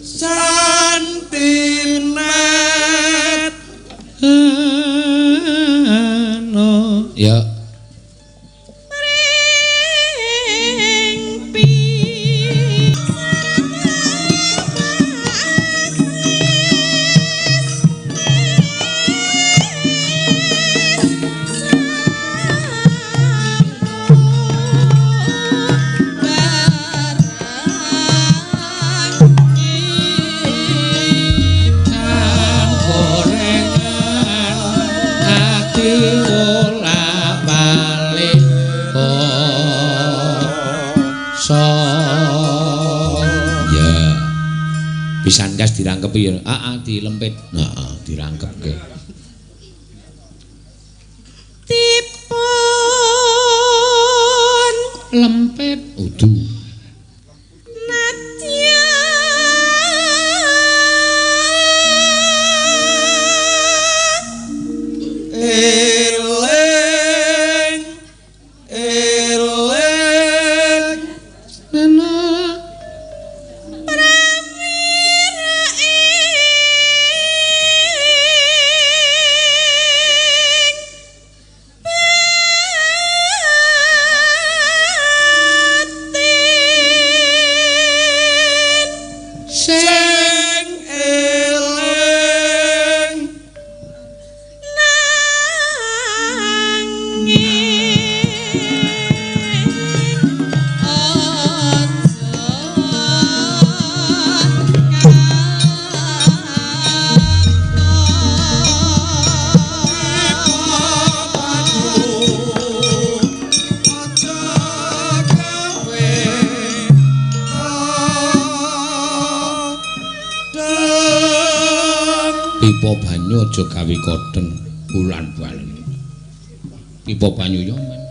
santinet. Ano ya. Pisan kas dirangkepi ya. Heeh, dilempit. Heeh, dirangkepke. Dipun lempit udu. Nadya eling eling nena pramira ing batin sing eling nanging aja aja gawe kodheng. Pipa banyu aja gawe kodheng bulan balen. Pipa banyu yo men.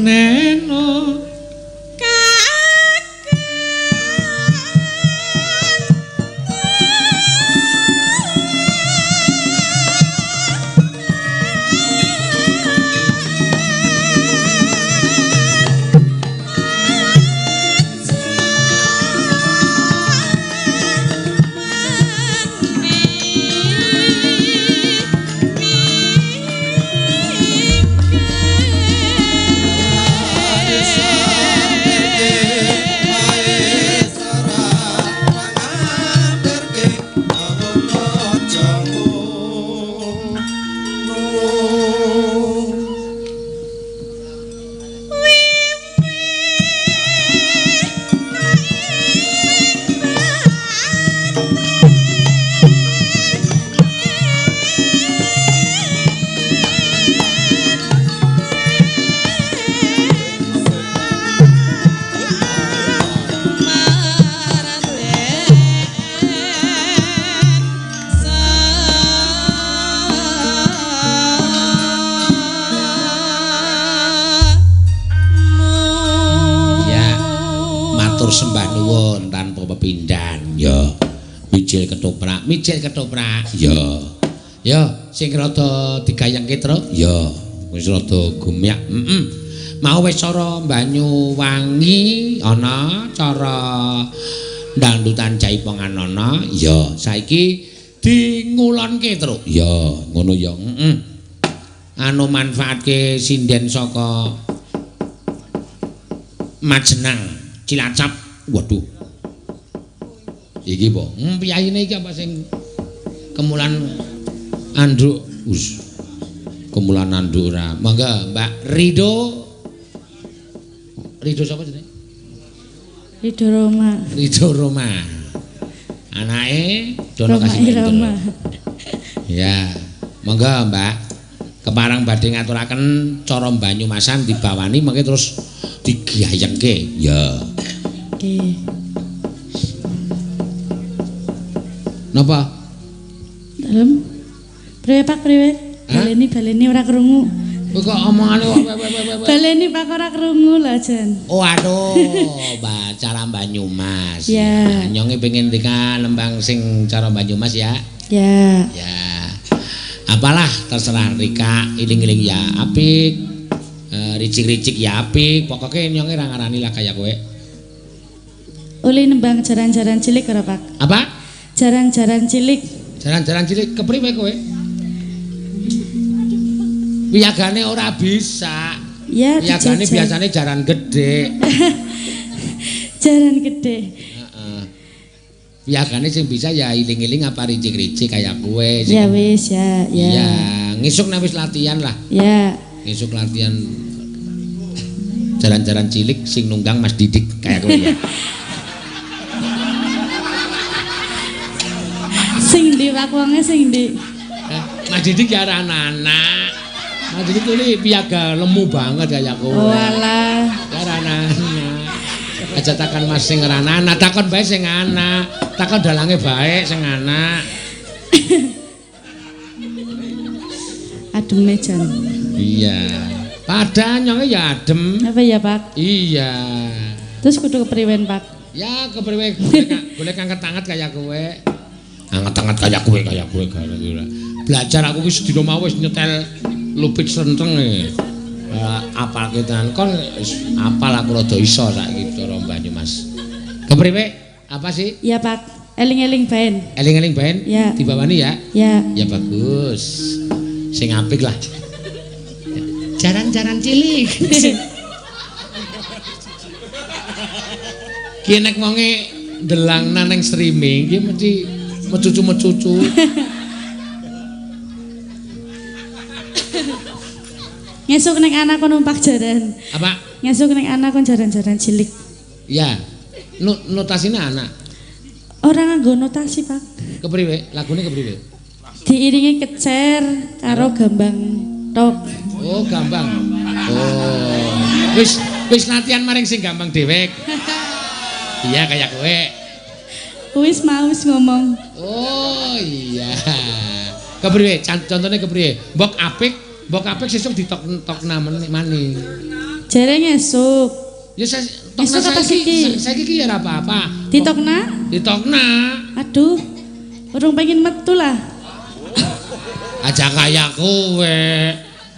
Neno Ya, matur sembah nuwun tanpa pepindhan. Ya. Mijil ketoprak, mijil ketoprak. Ya. Ya, sing rada digayengke, Truk. Ya, wis rada gumyak. Heeh. Mau wis cara Banyuwangi ana, cara dangdutan jaipongan ana. Ya, saiki dingulonke, Truk. Ya, ngono ya. Heeh. Anu manfaatke sinden saka Majenang Cilacap. Waduh. Iki po. Piyayine iki apa sing kemulan anduk? Us. Kemulan anduk ora. Monggo Mbak Rido. Rido sapa jenenge? Rido Roma. Rido Roma. Anake Dono Roma Kasih Irama. Ya, monggo Mbak. Keparang badhe ngaturaken cara Banyumasan dibawani mangke terus digayengke. Ya. Nggih. Napa? Dalem. Priwe Pak, priwe? Baleni baleni ora krungu. Kowe kok omongane kok we. Baleni Pak ora krungu lho jan. Oh aduh, Mbak cara Banyumas. Ya. Nyonge pengen rika nembang sing cara Banyumas ya. Ya. Ya. Apalah terserah Rika, iling-iling ya apik. Ricik-ricik ya apik, pokoke nyonge ra ngarani lah kaya kowe. Uli nembang jaran-jaran cilik ora Pak? Apa? Jaran-jaran cilik. Jaran-jaran cilik kepriwe kowe? Wiyagane ora bisa. Ya, wiyagane biasane jaran gedhe. Jaran gedhe. Heeh. Wiyagane sing bisa ya iling-iling apa ricik-ricik kaya kowe. Ya wis ya, ya. Iya, ngisuk nek wis latihan lah. Ya. Ngisuk latihan jaran-jaran cilik sing nunggang Mas Didik kaya kowe ya. Sing ndi Pak wonge sing ndi? Mas Didik ya anak-anak. Mas Didik ini piaga lemu banget kaya kowe. Oh alah. Ya anak-anak. Aja takon Mas sing anak, takon bae sing anak, takon dalange bae sing anak. Ademe jan. Iya. Padahal nyonge ya adem. Apa ya, Pak? Iya. Terus kudu kepriwen, Pak? Ya kepriwe golek angkat-angkat kaya kowe. Angkat-angkat kaya kowe, kaya kowe kaya. Belajar aku wis sedina mau wis nyetel lupit srenteng e. Apal ketan kon apal aku rada iso saiki cara Banyumas. Kepriwe? Apa sih? Iya, Pak. Eling-eling baen. Eling-eling baen? Ya. Dibawani ya? Ya. Ya bagus. Sing apik lah. Jaran-jaran cilik. Ki nek wonge ndelangna ning streaming ki mesti mecucu-mecucu. Ngesuk nek anak kon numpak jaran. Apa? Ngesuk nek anak kon jaran-jaran cilik. Ya. Notasine anak. Ora nganggo notasi, Pak. Kepriwe? Lagune kepriwe? Diiringi kecer karo gambang tok. Oh, gambang. Oh. Wis wis latihan maring sing gambang dhewek. Iya kaya kowe. Wis mau wis ngomong. Oh iya. Kepriwe? Contone kepriwe? Mbok apik, mbok apik sesuk ditok-tokna maning. Jere ngesuk. Ya tokna saiki. Saiki ki ya ora apa-apa. Ditokna? Ditokna. Aduh. Urung pengen metu lah. Aja kaya kowe.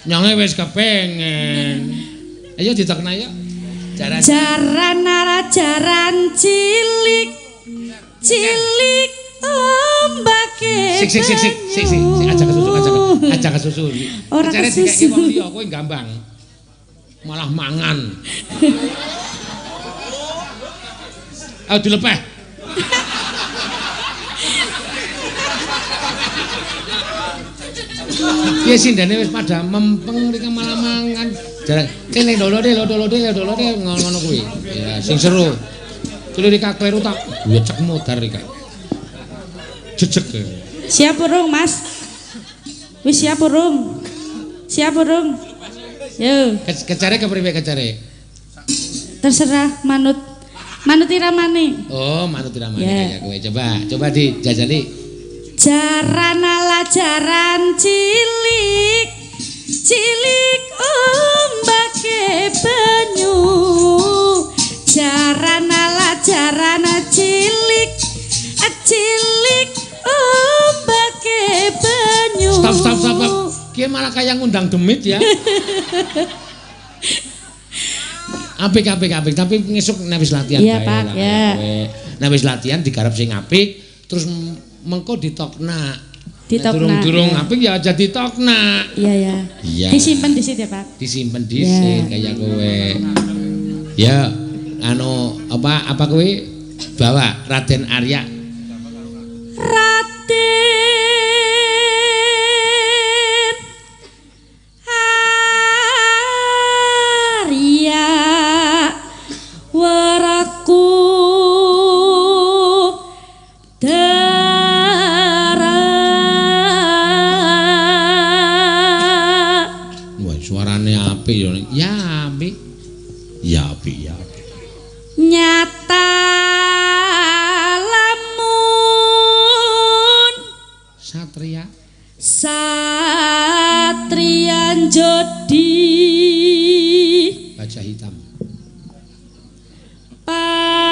Nyonge wis kepengen. Ayo ditokna ya. Jaran jaran jaran cilik. Cilik ombake. Sik sik sik sik sik sik aja kesusu aja kesusu. Ora kesusu. Wong liya kowe gambang. Malah mangan. Ayo dilepeh. Piye sindene wis padha mempeng rika malah mangan. Jaran celeng dolo dolo ngono kuwi. Ya sing seru. Tuli rika kleru tak wecek modar rika. Jejeg. Siap urung, Mas? Wis siap urung? Siap urung? Yo. Kecare kepriwe kecare? Terserah manut. Manut iramane. Oh, manut iramane kaya kowe. Coba, coba dijajali. Jaran ala jaran cilik. Cilik ombake banyu. Jaran ala jaran cilik. Cilik ombake banyu. Stop stop stop. Ki malah kayak ngundang demit ya. Apik apik apik, tapi ngesuk nek wis latihan ya, bae Pak, lah ya. Kowe. Nek wis latihan digarap sing apik, terus mengko ditokna. Ditokna. Durung-durung apik ya aja ditokna. Iya ya. Iya. Disimpen disit ya, Pak. Disimpen disit kaya kowe. Ya, anu apa apa kowe bawa Raden Arya. Raden Arya waraku dara. Wah, suarane apik ya. Ya apik. Ya apik ya. Nyata lamun satria satria njodi baja hitam pati.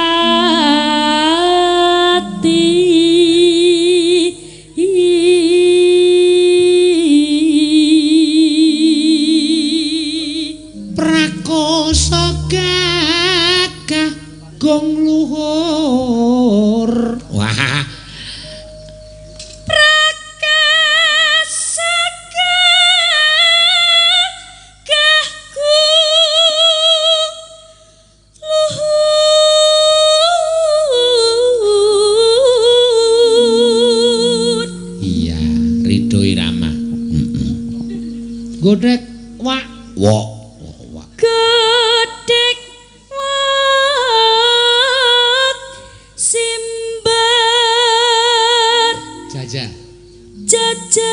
Prakosa gagah gong luhur. Wah, Godhek wak wok wak. Godhek wak simbar. Jajah. Jajah.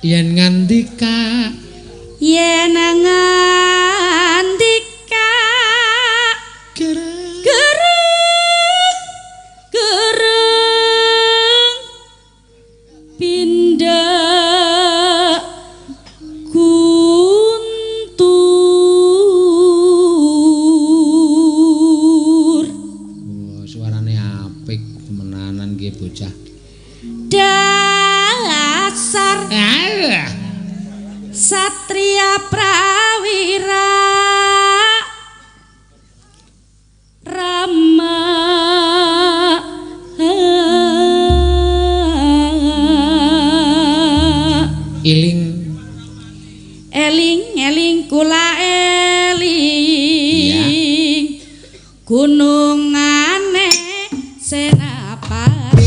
Yen ngandika, yen ngandika, gereng gereng gereng pindah guntur. Oh, suarane apik temenanan nggih bocah. Dasar satria prawira Rama. Iling eling eling kula eling gunungane Senapati.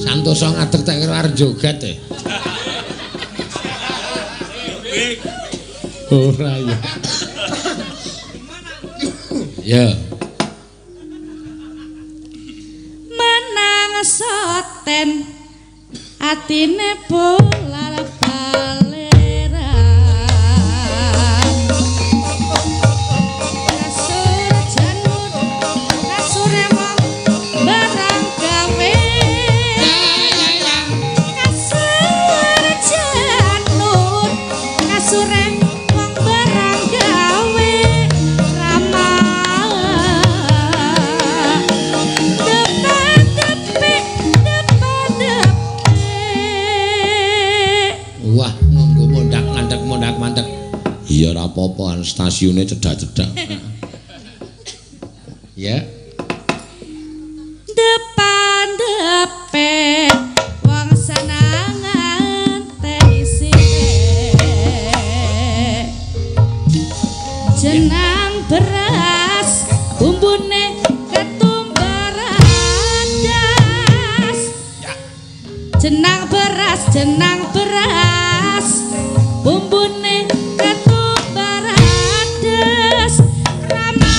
Santosa ngadeg tak kira arep joget e. Ora ya. Ya. Menang soten atine bola baleran. Kasur janur kasure wong barang gawe. Kasur janur kasure wong barang gawe. Rama depan depek depan depek. Wah, nganggo mondak mandek mondak mandek. Iya ora apa-apa, stasiune cedhak-cedhak. Ya. Depan depek wong seneng ngenteni sire. Jenang beras bumbune ketumbar adas. Jenang beras bumbune ketumbar adas. Rama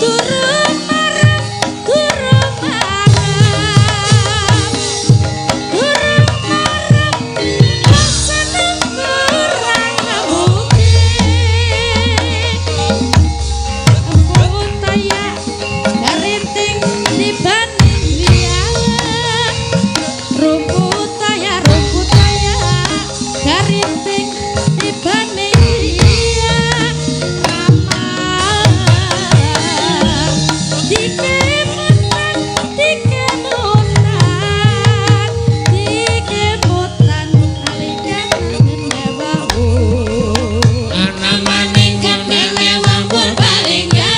turun marem turun marem turun marem seneng kurang ngemuke. Putaya garinting dibanding liya. Rumput aya garinting dibanding liya. Rama dikemutan dikemutan dikemutan nalika ngewawu. Ana maning Kandhane wong Purbalingga,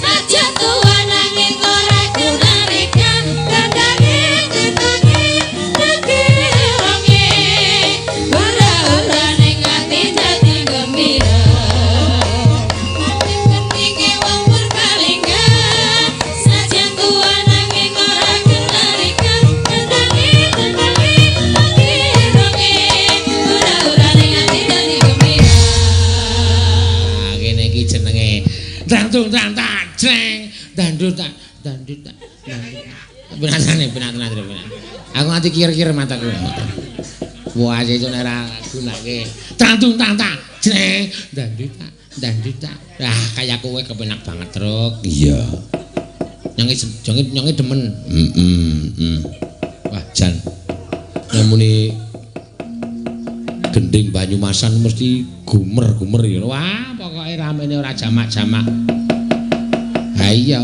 saja tuwa nanging ora gunarika. Kandhane tenange nege wonge, ora-ora ning ati dadi gembira. Keninge wong Purbalingga, saja tuwa nanging ora gunarika. Kandhane tenange nege wonge, ora-ora ning ati dadi gembira. Ah, kene iki jenenge dangdut tang tang jreng dandut tak dandut tak dandut. Benatane benatane benar. Aku nganti kir-kir mataku. Wah, itu nek ora gunake. Dangdut tang tang jreng dandut tak dandut tak. Ah, kaya kowe kepenak banget, Truk. Iya. Nyonge nyonge nyonge demen. Heeh. Wah, jan. Namune gending Banyumasan mesti gumer-gumer ya. Wah, pokoke ramene ora jamak-jamak. Ha iya.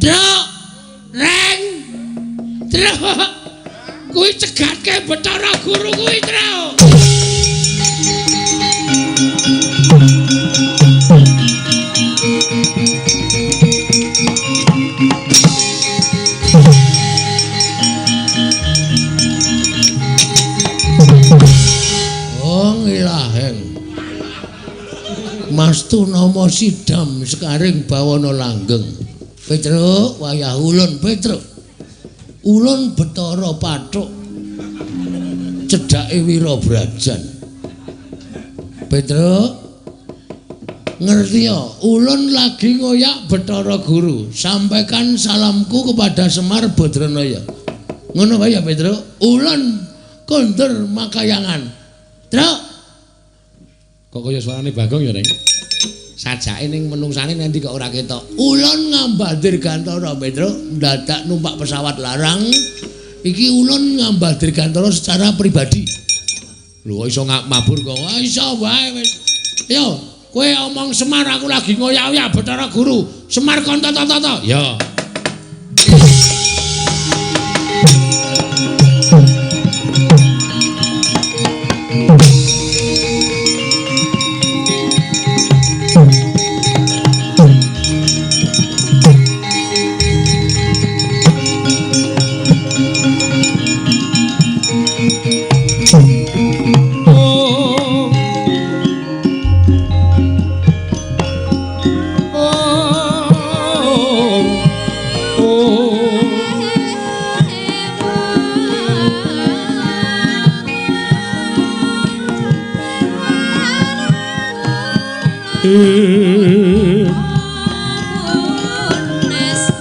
Truk! Reng! Truk! Kuwi cegatke Bathara Guru kuwi, Truk. Oh, ngilaheng. Mas tu nama sidam sekaring bawana langgeng. Petruk, wayah ulun Petruk. Ulun Bathara Pathuk. Cedhake Wirabrajan. Petruk, ngerti ya, ulun lagi ngoyak Bathara Guru. Sampaikan salamku kepada Semar Badranaya. Ngono wae ya Petruk. Ulun kondur makayangan. Truk. Kok kaya suarane Bagong ya, Reng? Sajake ning menungsane nanti kok ora ketok. Ulun ngambah dirgantara, Petruk, ndadak numpak pesawat larang. Iki ulun ngambah dirgantara secara pribadi. Lho kok iso mabur kok? Wah, iso wae wis. Yo, kowe omong Semar aku lagi ngoyak-oyak Bathara Guru. Semar kon tata-tata. Ya. Mas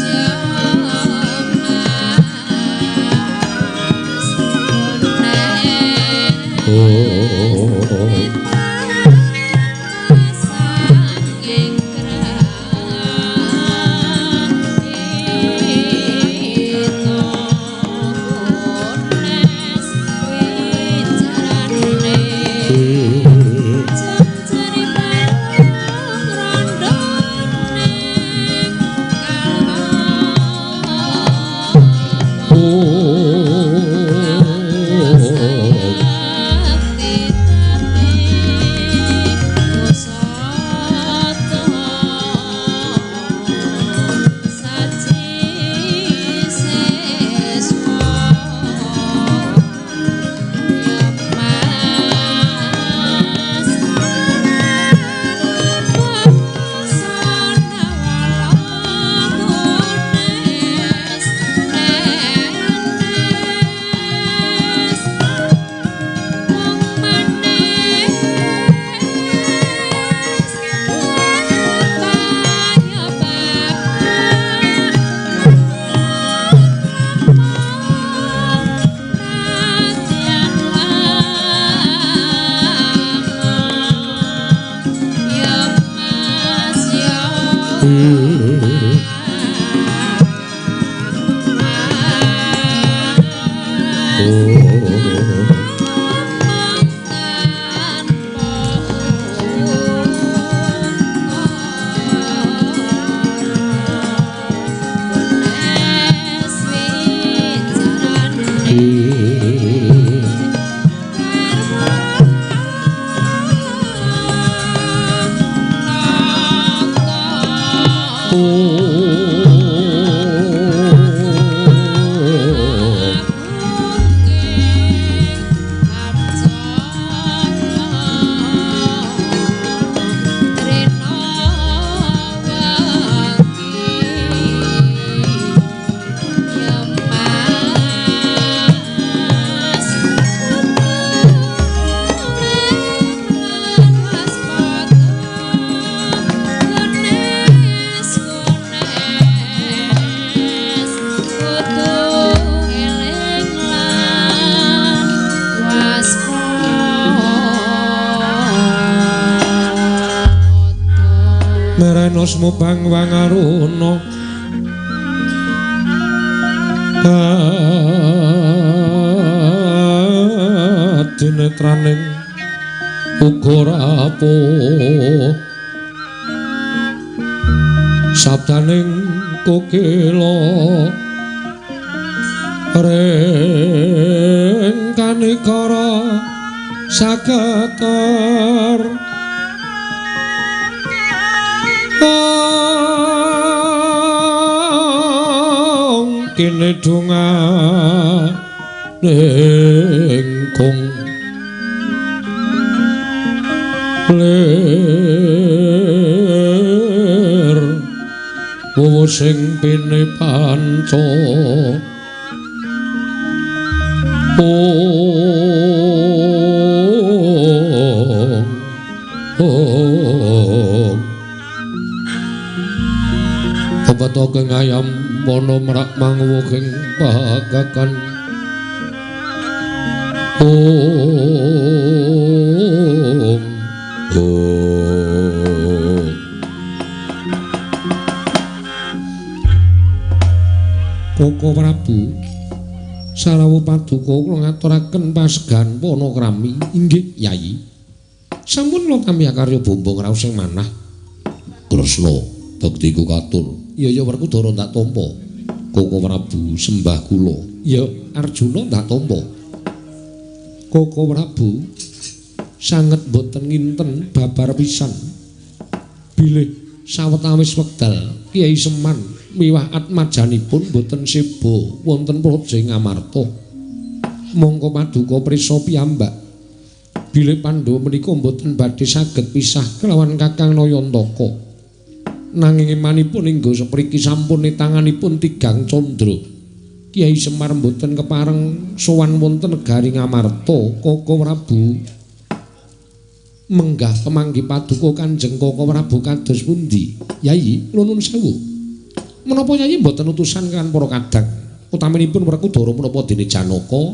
ya. Merenosmu bangwang aruna adinetraning uga rapuh sabdaning kokila ring kanikara sageter kene donga ning kong lir wowo sing pene panca oh Pepetha keng ayam wana merak manguwuhing pagakan om om Koko Prabu Sarawu paduka kula ngaturaken pasegan panakrami. Inggih Yayi. Sampun kula tampi akarya bombong raos sing manah. Kresna bektiku katur. Iya ya Werkudara ndak tampa. Koko Prabu sembah kula. Ya Arjuna ndak tampa. Koko Prabu sanget boten nginten babar pisan. Bilih sawetawis wekdal Kyai Seman miwah atmajanipun boten seba wonten Praja Ngamarta. Mongko paduka prisa piyambak. Bilih Pandhawa menika boten badhe saged pisah kelawan Kakang Nayantaka. Nanging emanipun hingga sepriki sampun tanganipun tigang candra. Kyai Semar mboten kepareng sowan wonten negari Ngamarta. Koko Prabu menggah pemanggi paduka Kanjeng Koko Prabu kados pundi? Yayi, kula nuwun sewu. Menapa Yayi mboten utusan kan para kadang utaminipun Werkudara menapa dene Janaka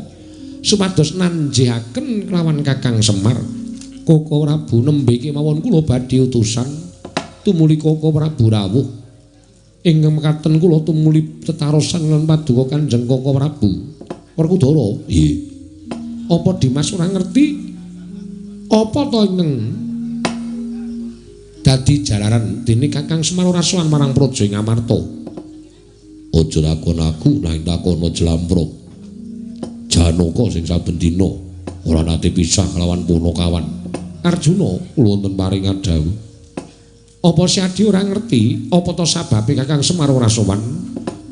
supados nanjihaken kelawan Kakang Semar. Koko Prabu nembe kemawon kula badhe utusan tumuli Koko Prabu rawuh. Ing mekaten kula tumuli tetarosan lan paduka Kanjeng Koko Prabu. Werkudara, nggih. Apa Dimas ora ngerti? Apa to ingkang dadi jalaran dene Kakang Semar ora sowan marang Praja Ngamarta? Aja lakon aku nanging takono jlamprok. Janaka sing saben dina ora nate pisah kelawan punakawan. Arjuna kula wonten paringan dawuh. Apa si Adi ora ngerti apa to sababe Kakang Semar ora sowan?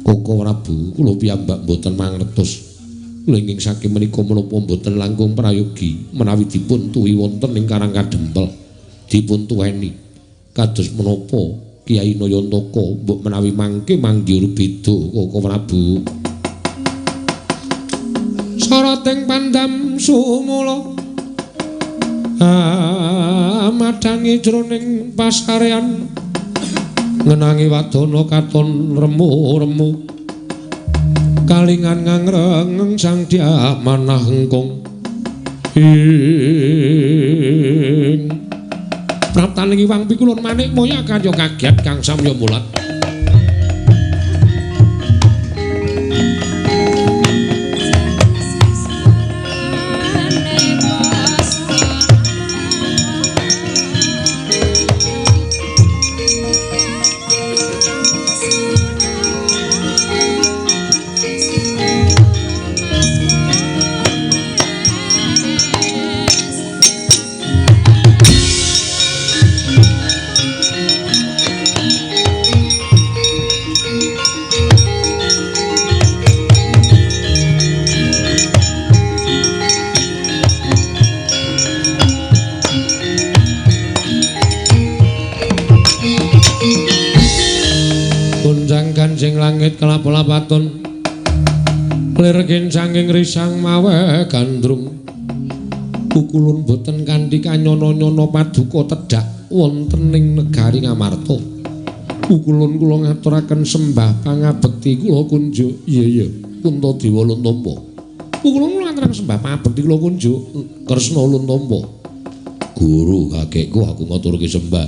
Koko Prabu kula piyambak mboten mangertos. Lenging saking menika menapa mboten langkung prayogi menawi dipun tuwi wonten ing Karang Kadempel dipun tuweni kados menapa Kyai Nayantaka mbok menawi mangke manggih beda Koko Prabu. Sarating pandam sumula amadhangi jroning pasarean ngenangi wadana katon remu-remu kalingan ngangreng sang dyah manah engkung ing Praptaning Iwang Pikulun Manikmaya karya kagiat kang samya mulat. Langit kelap-lapaton lir saking risang mawe gandrung pukulun boten kanthi kanyono-nyono paduka tedhak wonten ing negari Ngamarta. Pukulun kula ngaturaken sembah pangabekti kula kunjuk. Iya iya Puntadewa ulun tampa. Pukulun kula ngaturaken sembah pangabekti kula kunjuk. Kresna ulun tampa. Guru kakekku aku ngaturke sembah.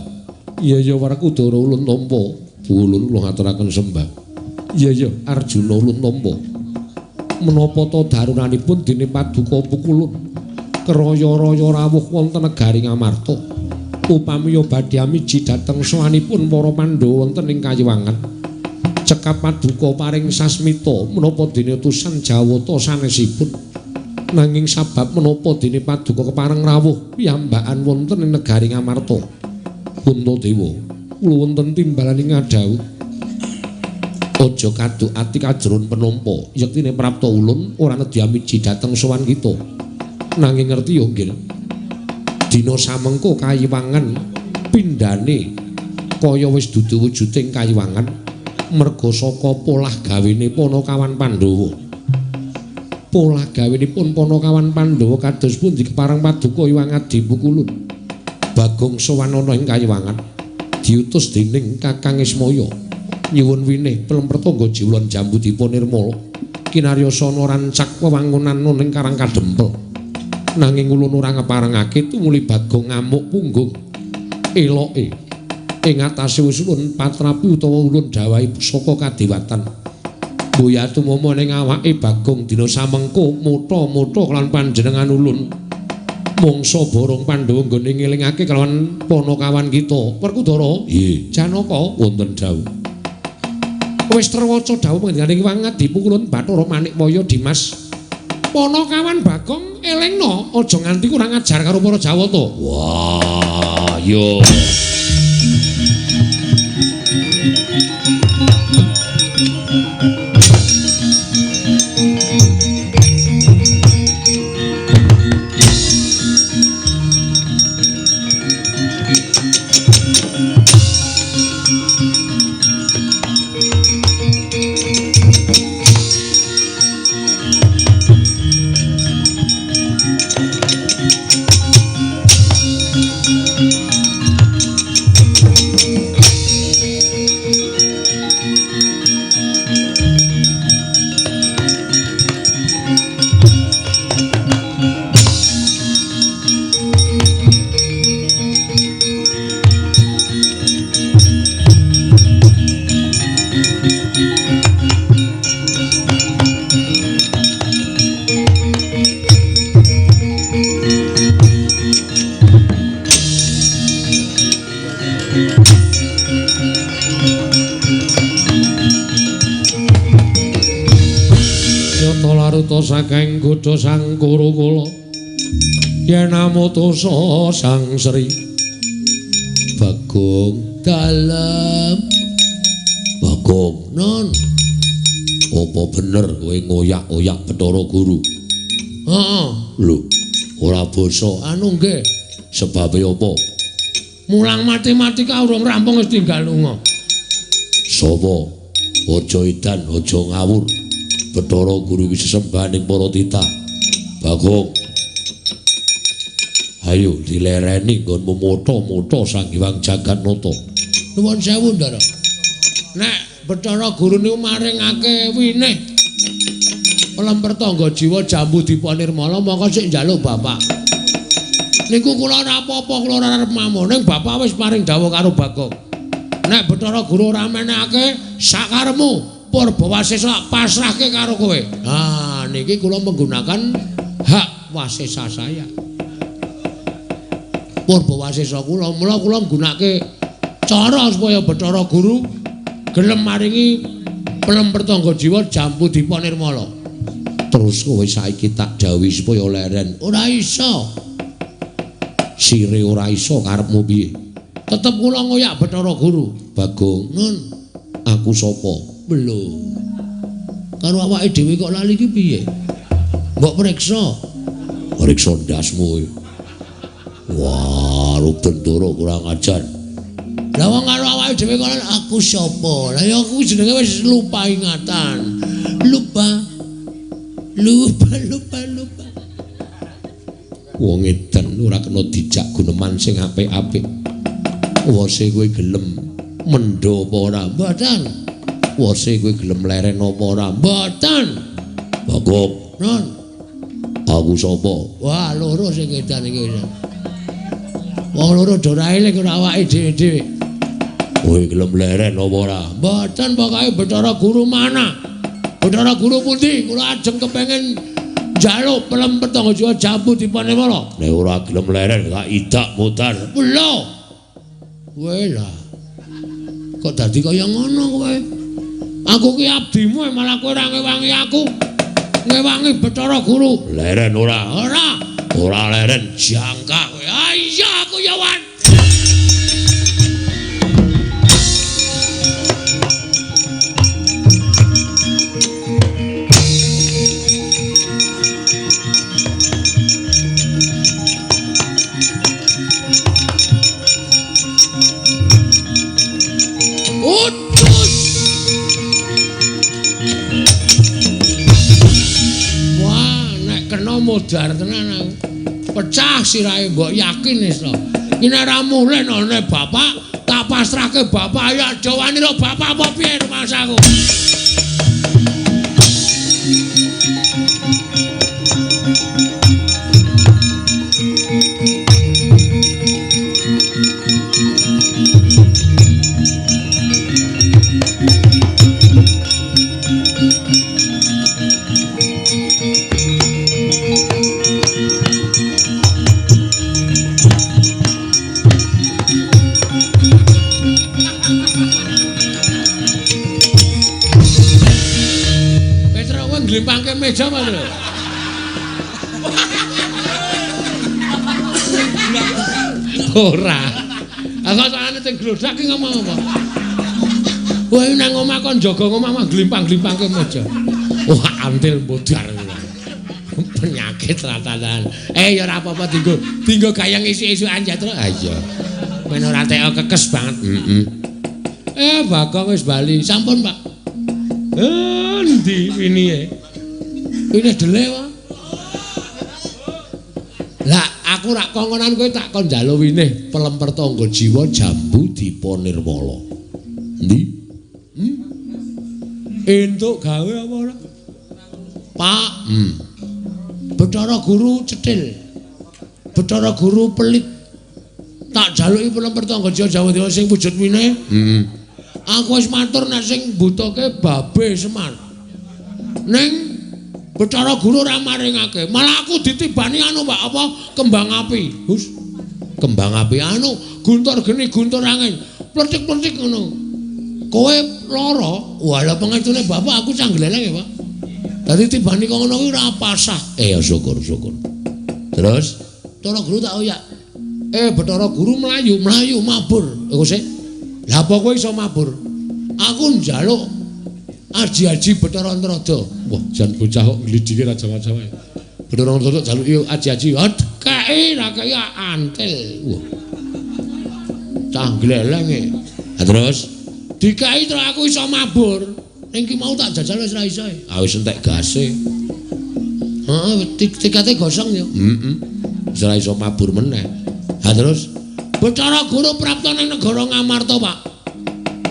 Iya iya Werkudara ulun tampa. Ulun kula ngaturaken sembah. Iya iya Arjuna ulun tampa. Menapa ta darunanipun dene paduka pukulun keraya-raya rawuh wonten negari Ngamarta. Upamiya badhe amiji dhateng sowanipun para Pandhawa wonten ing Kayiwangan. Cekap paduka paring sasmita menapa dene utusan Jawata sanesipun. Nanging sabab menapa dene paduka kepareng rawuh piyambakan wonten ing negari Ngamarta. Puntadewa, kula wonten timbalaning ngadhawuh. Aja kaduk ati kajron penampa, yektine prapta ulun ora nedhi amiji dhateng sowan kita. Nanging ngerti ya nggih. Dina samengko Kayiwangan pindhane kaya wis dudu wujuding Kayiwangan merga saka polah gawene Panakawan Pandhawa. Polah gawenipun Panakawan Pandhawa kados pundi kepareng paduka Hyang Adi Pukulun. Bagong sowan ana ing Kayiwangan diutus dening Kakang Ismaya. Nyuwun winih pelempertangga jiwlan Jambudipa Nirmala kinaryosana rancak wewangunan ning Karang Kadempel. Nanging ulun ora ngeparengake tumuli Bagong ngamuk punggung eloke ing atase wis ulun patrapi utawa ulun dawahi pusaka kadewatan. Boya tumama ning awake Bagong dina samengko mutha-mutha kelawan panjenengan ulun. Mangsa borong Pandhawa nggone ngelingake kelawan panakawan kita. Werkudara, nggih, Janaka wonten dawuh. Wis terwaca dawuh panjenengane Hyang Adi Pukulun Bathara Manikmaya Dimas. Panakawan Bagong elingno aja nganti kurang ajar karo para Jawata. Wah, yo. Saking godha sang Kurukula yen amutusa sang Sri Bagong dalem. Bagong non, apa bener kowe ngoyak-oyak Bathara Guru? Heeh. Lho, ora basa anu nggih. Sebabe apa? Mulang matematika urung rampung wis tinggal lunga. Sapa? Aja edan, aja ngawur. Bathara Guru iki sesembahaning para titah. Bagong, ayo dilereni nggonmu motha-motha Sang Hyang Jagatnata. Nuwun sewu, Ndara. Nek Bathara Guru niku maringake winih pelemper tangga jiwa Jambudipa Nirmala mongko sik njaluk bapak. Niku kula ora apa-apa, kula ora arep mamuk. Ning bapak wis paring dawuh karo Bagong. Nek Bathara Guru ora menehake sakarepmu Purbawasesa pasrahke karo kowe. Ah, niki kula menggunakan hak wasesa saya. Purbawasesa kula, mula kula nggunakake cara supaya Bathara Guru gelem maringi pelem pertangga jiwa Jambu Dipa Nirmala. Terus kowe saiki tak dawuhi supaya leren. Ora iso. Sire ora iso karepmu piye? Tetep kula ngoyak Bathara Guru. Bagong, nun, aku sapa? Belum. Karo awake dhewe kok lali iki piye? Mbok periksa. Periksa ndasmu. Wah, Ruben Ndoro kurang ajar. Lah wong karo awake dhewe kok aku sapa? Lah ya aku jenenge wis lupa ingatan. Lupa. Lupa, lupa, lupa. Wong edan ora kena dijak guneman sing apik-apik. Wose kowe gelem mendho apa ora? Mboten. Wose kowe gelem leren apa ora? Mboten. Bagong, non. Aku sapa? Wah, loro sing edan iki. Wong loro do ora eling ora awake dhewe-dhewe. Kowe gelem leren apa ora? Mboten, pokoke Bathara Guru mana? Bathara Guru pundi? Kula ajeng kepengin njaluk pelem petangga jiwa Jambu Dipa Nirmala. Nek ora gelem leren tak idak mutar. Lho. Kowe lah. Kok dadi kaya ngono kowe? Aku ki abdimu malah kowe ora ngewangi aku. Ngewangi Bathara Guru. Leren ora? Ora. Ora leren jangka kowe. Ah iya aku ya wan. Utus. Wah, nek kena modar tenan aku. Pecah sirahe mbok yakin wis to. Iki nek ora mulih nane bapak, tak pasrahke bapak ayo aja wani lho bapak apa piye rumangsaku. Glimpangke meja apa lho? Ora. Aku sakjane sing glodak ki ngomong apa? Kowe nang omah kon jaga omah mah glimpang-glimpangke meja. Wah, antil modar. Penyakit ratanan. Ya ora apa-apa dinggo. Dinggo gayeng isuk-isukan jatro. Ha iya. Men ora teko kekes banget. Heeh. Bagong wis bali. Sampun, Pak. Endi winihe? Winihe dele wae. Lah aku rak kongkonan kowe tak kon njaluk winih pelem pertangga jiwa Jambu Dipa Nirmala. Endi? Entuk gawe apa ora? Pak. Bathara Guru cethil. Bathara Guru pelit. Tak jaluki pelem pertangga jiwa Jambu Dipa sing wujud winih. Aku wis matur nek sing mbutuhke babe Semar. Ning Bathara Guru ora maringake. Malah aku ditibani anu Pak, apa kembang api. Hus. Kembang api anu guntur geni guntur angin. Plecik-plecik ngono. Kowe lara, walah pengestune bapak aku cah gleleng ya, Pak. Dadi tibani kok ngono kuwi ora pasah. Ya syukur, syukur. Terus Bathara Guru tak oyak. Bathara Guru mlayu, mlayu mabur. Iku sik. Lah apa kowe iso mabur? Aku njaluk aji-aji Bathara Antrada. Wah, jan bocah kok nglidike ra jawa-jawa. Bathara Antrada jaluki aji-aji. Kei ra kei antil. Wah. Cah glelenge. Lah terus dikai terus aku iso mabur. Ning ki mau tak jajal wis ra iso. Ah wis entek gase. Heeh, tikate gosong ya. Heeh. Wis ra iso mabur meneh. Lah terus Bathara Guru prapta ning negara Ngamarta, Pak.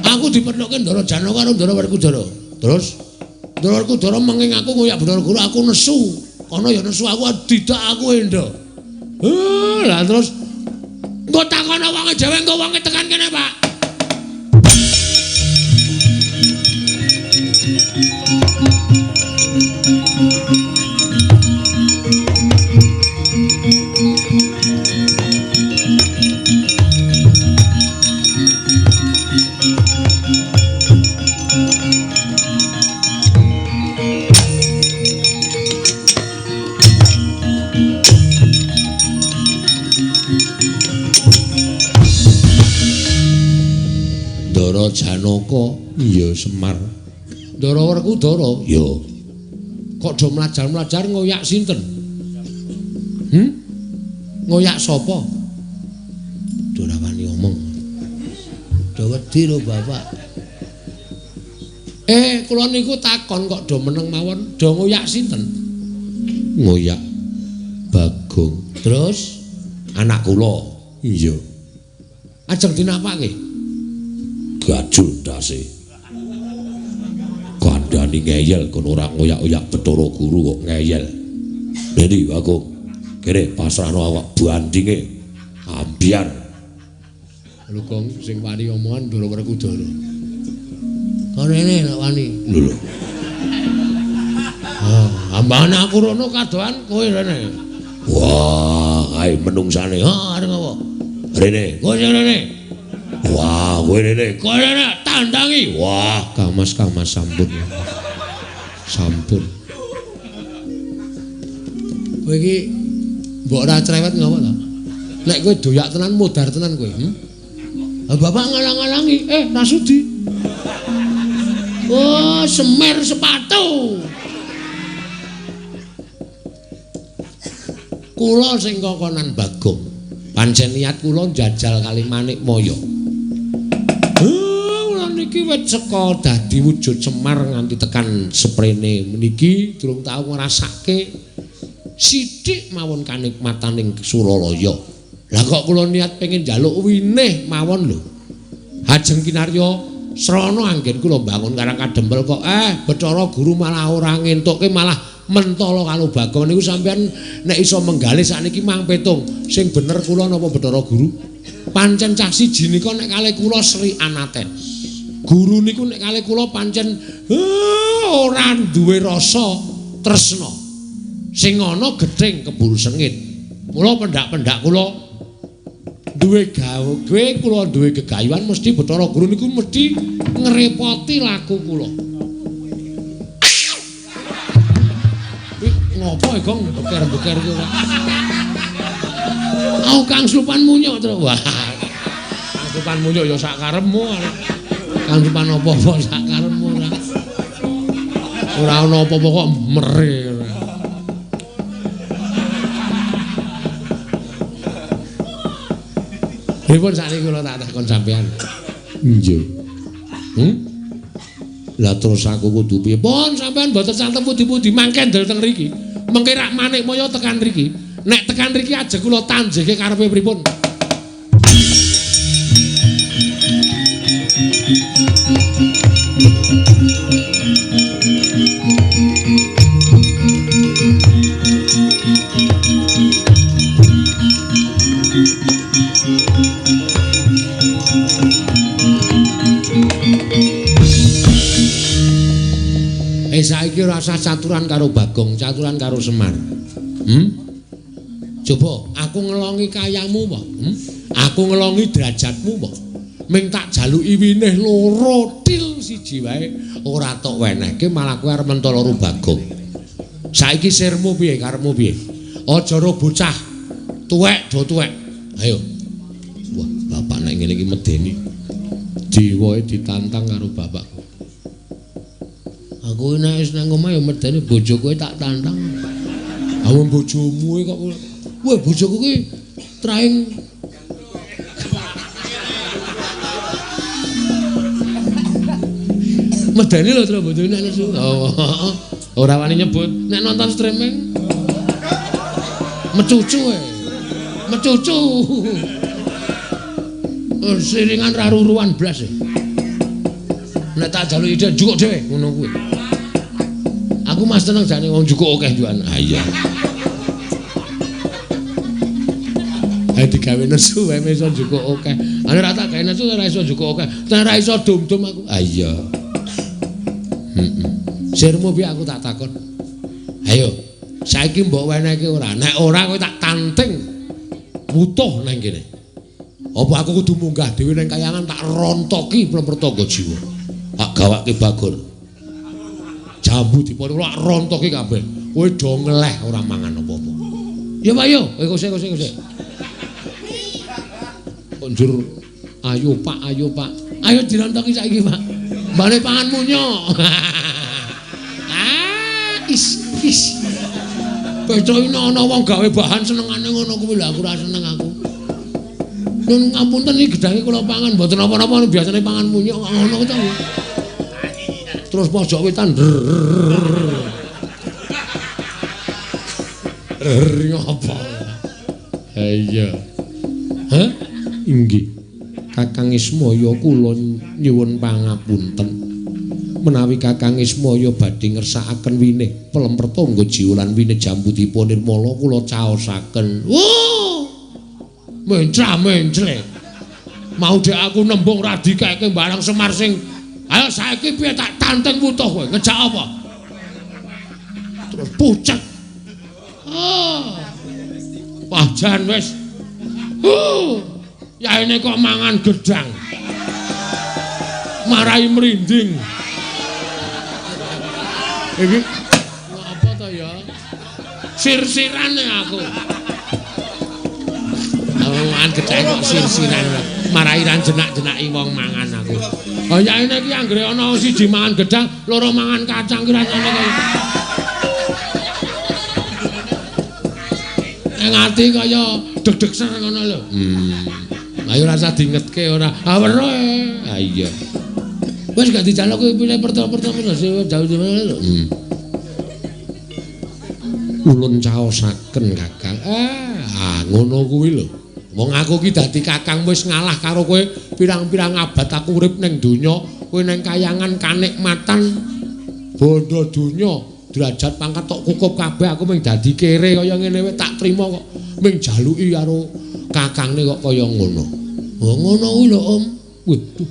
Aku dipethuke Ndara Janaka karo Ndara Werkudara. Terus Ndara Werkudara menging aku ngoyak Bathara Guru, aku nesu. Kono ya nesu aku, didak aku endo. Lah terus engko takono wonge dhewe engko wonge tekan kene, Pak. Ndara Janaka, iya Semar. Ndara Werkudara, ya. Kok do mlajar-mlajar ngoyak sinten? Ngoyak sapa? Do ora wani omong. Do wedi lho, Bapak. Kula niku takon kok do meneng mawon, do ngoyak sinten? Ngoyak Bagong. Terus anak kula. Iya. Ajeng dinapake? Gajul ndase. Kandhani ngeyel kono ora ngoyak-oyak Bathara Guru kok ngeyel. Endi Bagong? Kene pasrahno awak bandinge. Ambyar. Lho Gong sing wani omongan Ndara Werkudara. Rene nek wani. Lho lho. Ah, ambane aku rono kadohan kowe rene. Wah, kae menungsane. Ha, arep apa? Rene, kowe sing rene. Wah, kowe rene, kowe rene tandangi. Wah, kamas-kamas sampun. Sampun. Kowe iki mbok ora cerewet ngapa ta? Nek kowe doyak tenan modar tenan kowe, Bapak ngalang-alangi, ra sudi. Oh, semer sepatu. Kula sing kokonan Bagong. Pancen niat kula njajal kali Manikmaya. Kula niki wit seka dadi wujud Semar nganti tekan seprene meniki durung tau ngrasake sithik mawon kanikmataning Suralaya. Lah kok kula niat pengin njaluk winih mawon lho. Ajeng kinarya srana anggen kula mbangun Karang Kadempel kok Bathara Guru malah ora ngentukke malah mentala karo Bagong niku sampean nek iso menggalih sakniki mang petung sing bener kula napa Bathara Guru. Pancen cah siji nika nek kalih kula Sri Anaten. Guru niku nek kalih kula pancen ora duwe rasa tresna. Sing ana gething keburu sengit. Mula pendak-pendak kula duwe gawe kula duwe gegayuhan mesti Bathara Guru niku mesti ngrepoti laku kula. Ngopo e Gong beker-beker iki ora? Aku Kang Slupan munyuk terus. Wah. Kang Slupan munyuk ya sak karepmu. Kang Slupan apa-apa sak karepmu ora. Ora ana apa-apa kok mere. Pripun sakniki kula tak takon sampean? Nggih. Lah terus aku kudu piye? Pun sampean mboten santen pundi-pundi mangke ndel teng mriki. Mengke rak Manikmaya tekan mriki. Nek tekan mriki ajeng kula tanjeke karepe pripun? Saiki ora usah caturan karo Bagong, caturan karo Semar. Coba aku ngelongi kayamu apa? Aku ngelongi derajatmu apa? Ming tak jaluki winih loro til siji wae ora tok wenehke malah kowe arep mentala karo Bagong. Saiki sirmu piye karepmu piye? Aja ro bocah tuwek do tuwek. Ayo. Wah, bapak nek ngene iki medeni. Jiwae ditantang karo bapak. Aku nek wis nang omah ya medeni bojoku tak tantang. Ah wong bojomu kok weh bojoku ki traing medeni lho tro bojone nek nesu. Oh, ora wani nyebut nek nonton streaming. Mecucu e. Mecucu. Siringan ra ruruan blas e. Nek tak jaluki ide njukuk dhewe ngono kuwi. Aku mas teneng jane wong njukuk akeh juan. Ah iya. Digawe nesu wae iso njukuk akeh. Nek ora tak gawe nesu ora iso njukuk akeh. Nek ora iso dum-dum aku. Ah iya. Heeh. Sirmu piye aku tak takon. Ayo, saiki mbok wenehke ora? Nek ora kowe tak tanting wutuh nang kene. Apa aku kudu munggah dhewe nang kayangan tak rontoki plemper tangga jiwa. Tak gawake Bagor. Jambu dipon kula rontoki kabeh. Kowe do ngeleh ora mangan apa-apa. Ya Pak yo, kowe kosek. Kok njur ayo Pak, ayo Pak. Ayo dirontoki saiki Pak. Mbane panganmu nyok. Ah, is is. Petruk ana wong gawe bahan senengane ngono kuwi lho aku ora seneng aku. Nun ngapunten iki gedange kula pangan mboten napa-napa biasane pangan munyuk kok ngono to. Terus pojok wetan. Ngopo? Ha iya. Hah? Inggih. Kakang Ismaya kula nyuwun pangapunten. Menawi Kakang Ismaya badhe ngersakaken winih pelemper tangga jiwa lan winih jambu dipa nirmala kula caosaken. Wuh! Mencra-mencre. Mau dek aku nembung ra dikeke barang Semar sing ayo saiki piye tak tanteng wutuh kowe ngejak apa? Terus pucet. Oh. Wah jan wis. Yaene kok mangan gedang. Marai merinding. Iki apa to ya? Sir-sirane aku. Aku mangan gedang kok sir-siran. Marai ra jenak-jenaki wong mangan aku. Oh yaene iki anggere ana siji mangan gedang, loro mangan kacang ki rasane kaya ing ati kaya deg-deg ser ngono lho. Ayo rasa dingetke ora. Ah weruh. Ha iya. Wis gak dijaluk kowe pilih pertama-pertama jauh-jauh lho. Ulun caosaken Kakang. Ah ngono kuwi lho. Wong aku ki dadi kakang wis ngalah karo kowe pirang-pirang abad aku urip ning donya, kowe ning kayangan kanikmatan bondo donya. Derajat pangkat tok kukup kabeh aku mung dadi kere kaya ngene wae tak trima kok mung jaluki karo kakangne kok kaya ngono. Oh ngono kuwi lho Om. Waduh.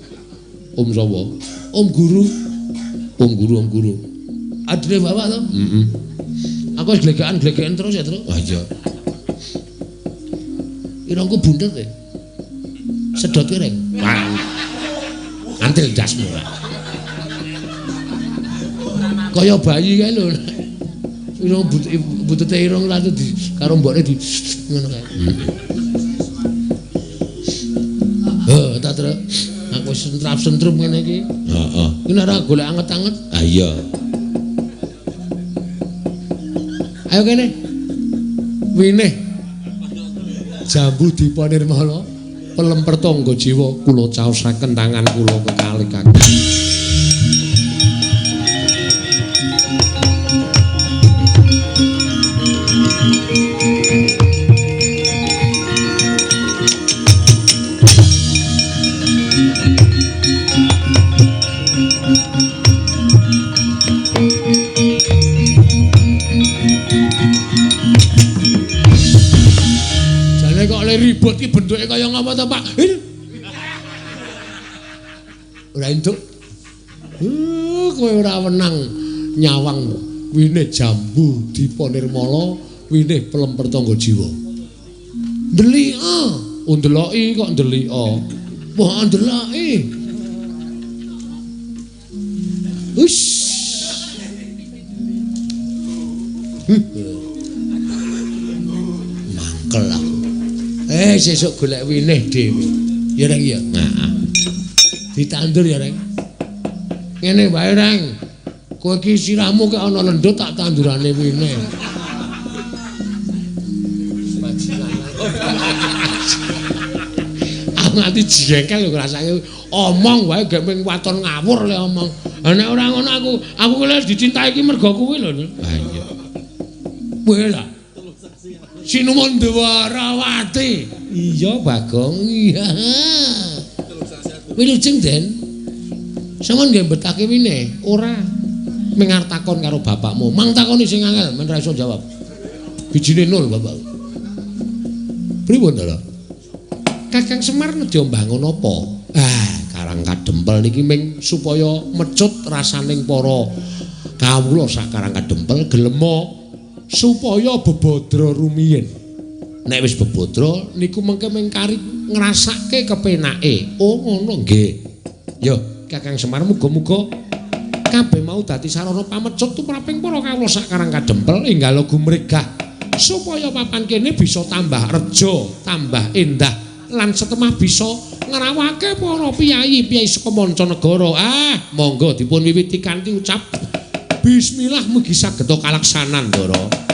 Om sapa? Om guru. Om guru, Om guru. Adine bapak to? Heeh. Aku wis glegekan-glegekan terus ya, Truk. Ah iya. Irungku bunder e. Sedot kireng. Antil dasmu ora. Kaya bayi kae lho. Irung butute irung lalu di karo mbokne di ngono kae. Heh, ta Truk. Aku sentrap-sentrup ngene iki. Heeh. Iki nek ora golek anget-anget. Ah iya. Ayo kene. Winih. Jambu Dipa Nirmala pelemper tangga jiwa kula caosaken tangan kula kekalih kakang. Ribut ki bentuke kaya ngapa to, Pak? Ora entuk. Kowe ora wenang nyawang winih jambu Dipa Nirmala, winih pelemper tangga jiwa. Ndelika, ndeloki kok ndelika. Wah, ndeloki. Ush. Mangkel aku. Sesuk golek winih dhewe. Ya Reng ya. Heeh. Ditandur ya Reng. Ngene wae Reng. Kowe iki sirahmu kek ana lendut tak tandurane winih. Aku nganti jengkel lho ngrasake omong wae gek ming waton ngawur le omong. Ha nek ora ngono aku lek dicintai iki mergo kuwi lho. Ha iya. Kowe lah. Sinuwun Dwarawati. Iya, Bagong. Iya. Wilujeng, Den. Sampeyan nggih mbetake winih? Ora. Ming arep takon karo bapakmu. Mang takoni sing angel, men ra iso jawab. Bijine nol, Bapak. Pripun ta? Kakang Semar nedya mbangun apa? Ah, Karang Kadempel niki ming supaya mecut rasaning para kawula sak Karang Kadempel gelema supaya bebadra rumiyin. Nek wis bebadra niku mengke ming kari ngrasake kepenake. Oh, ngono nggih. Yo, Kakang Semar muga-muga kabeh mau dadi sarana pamecut tumraping para kawula sak Karang Kadempel enggal gumregah supaya papan kene bisa tambah reja, tambah endah lan setemah bisa ngrawake para piyayi-piyayi saka mancanegara. Ah, monggo dipun wiwiti kanthi ucap bismillah mugi saged kalaksanan, Ndara.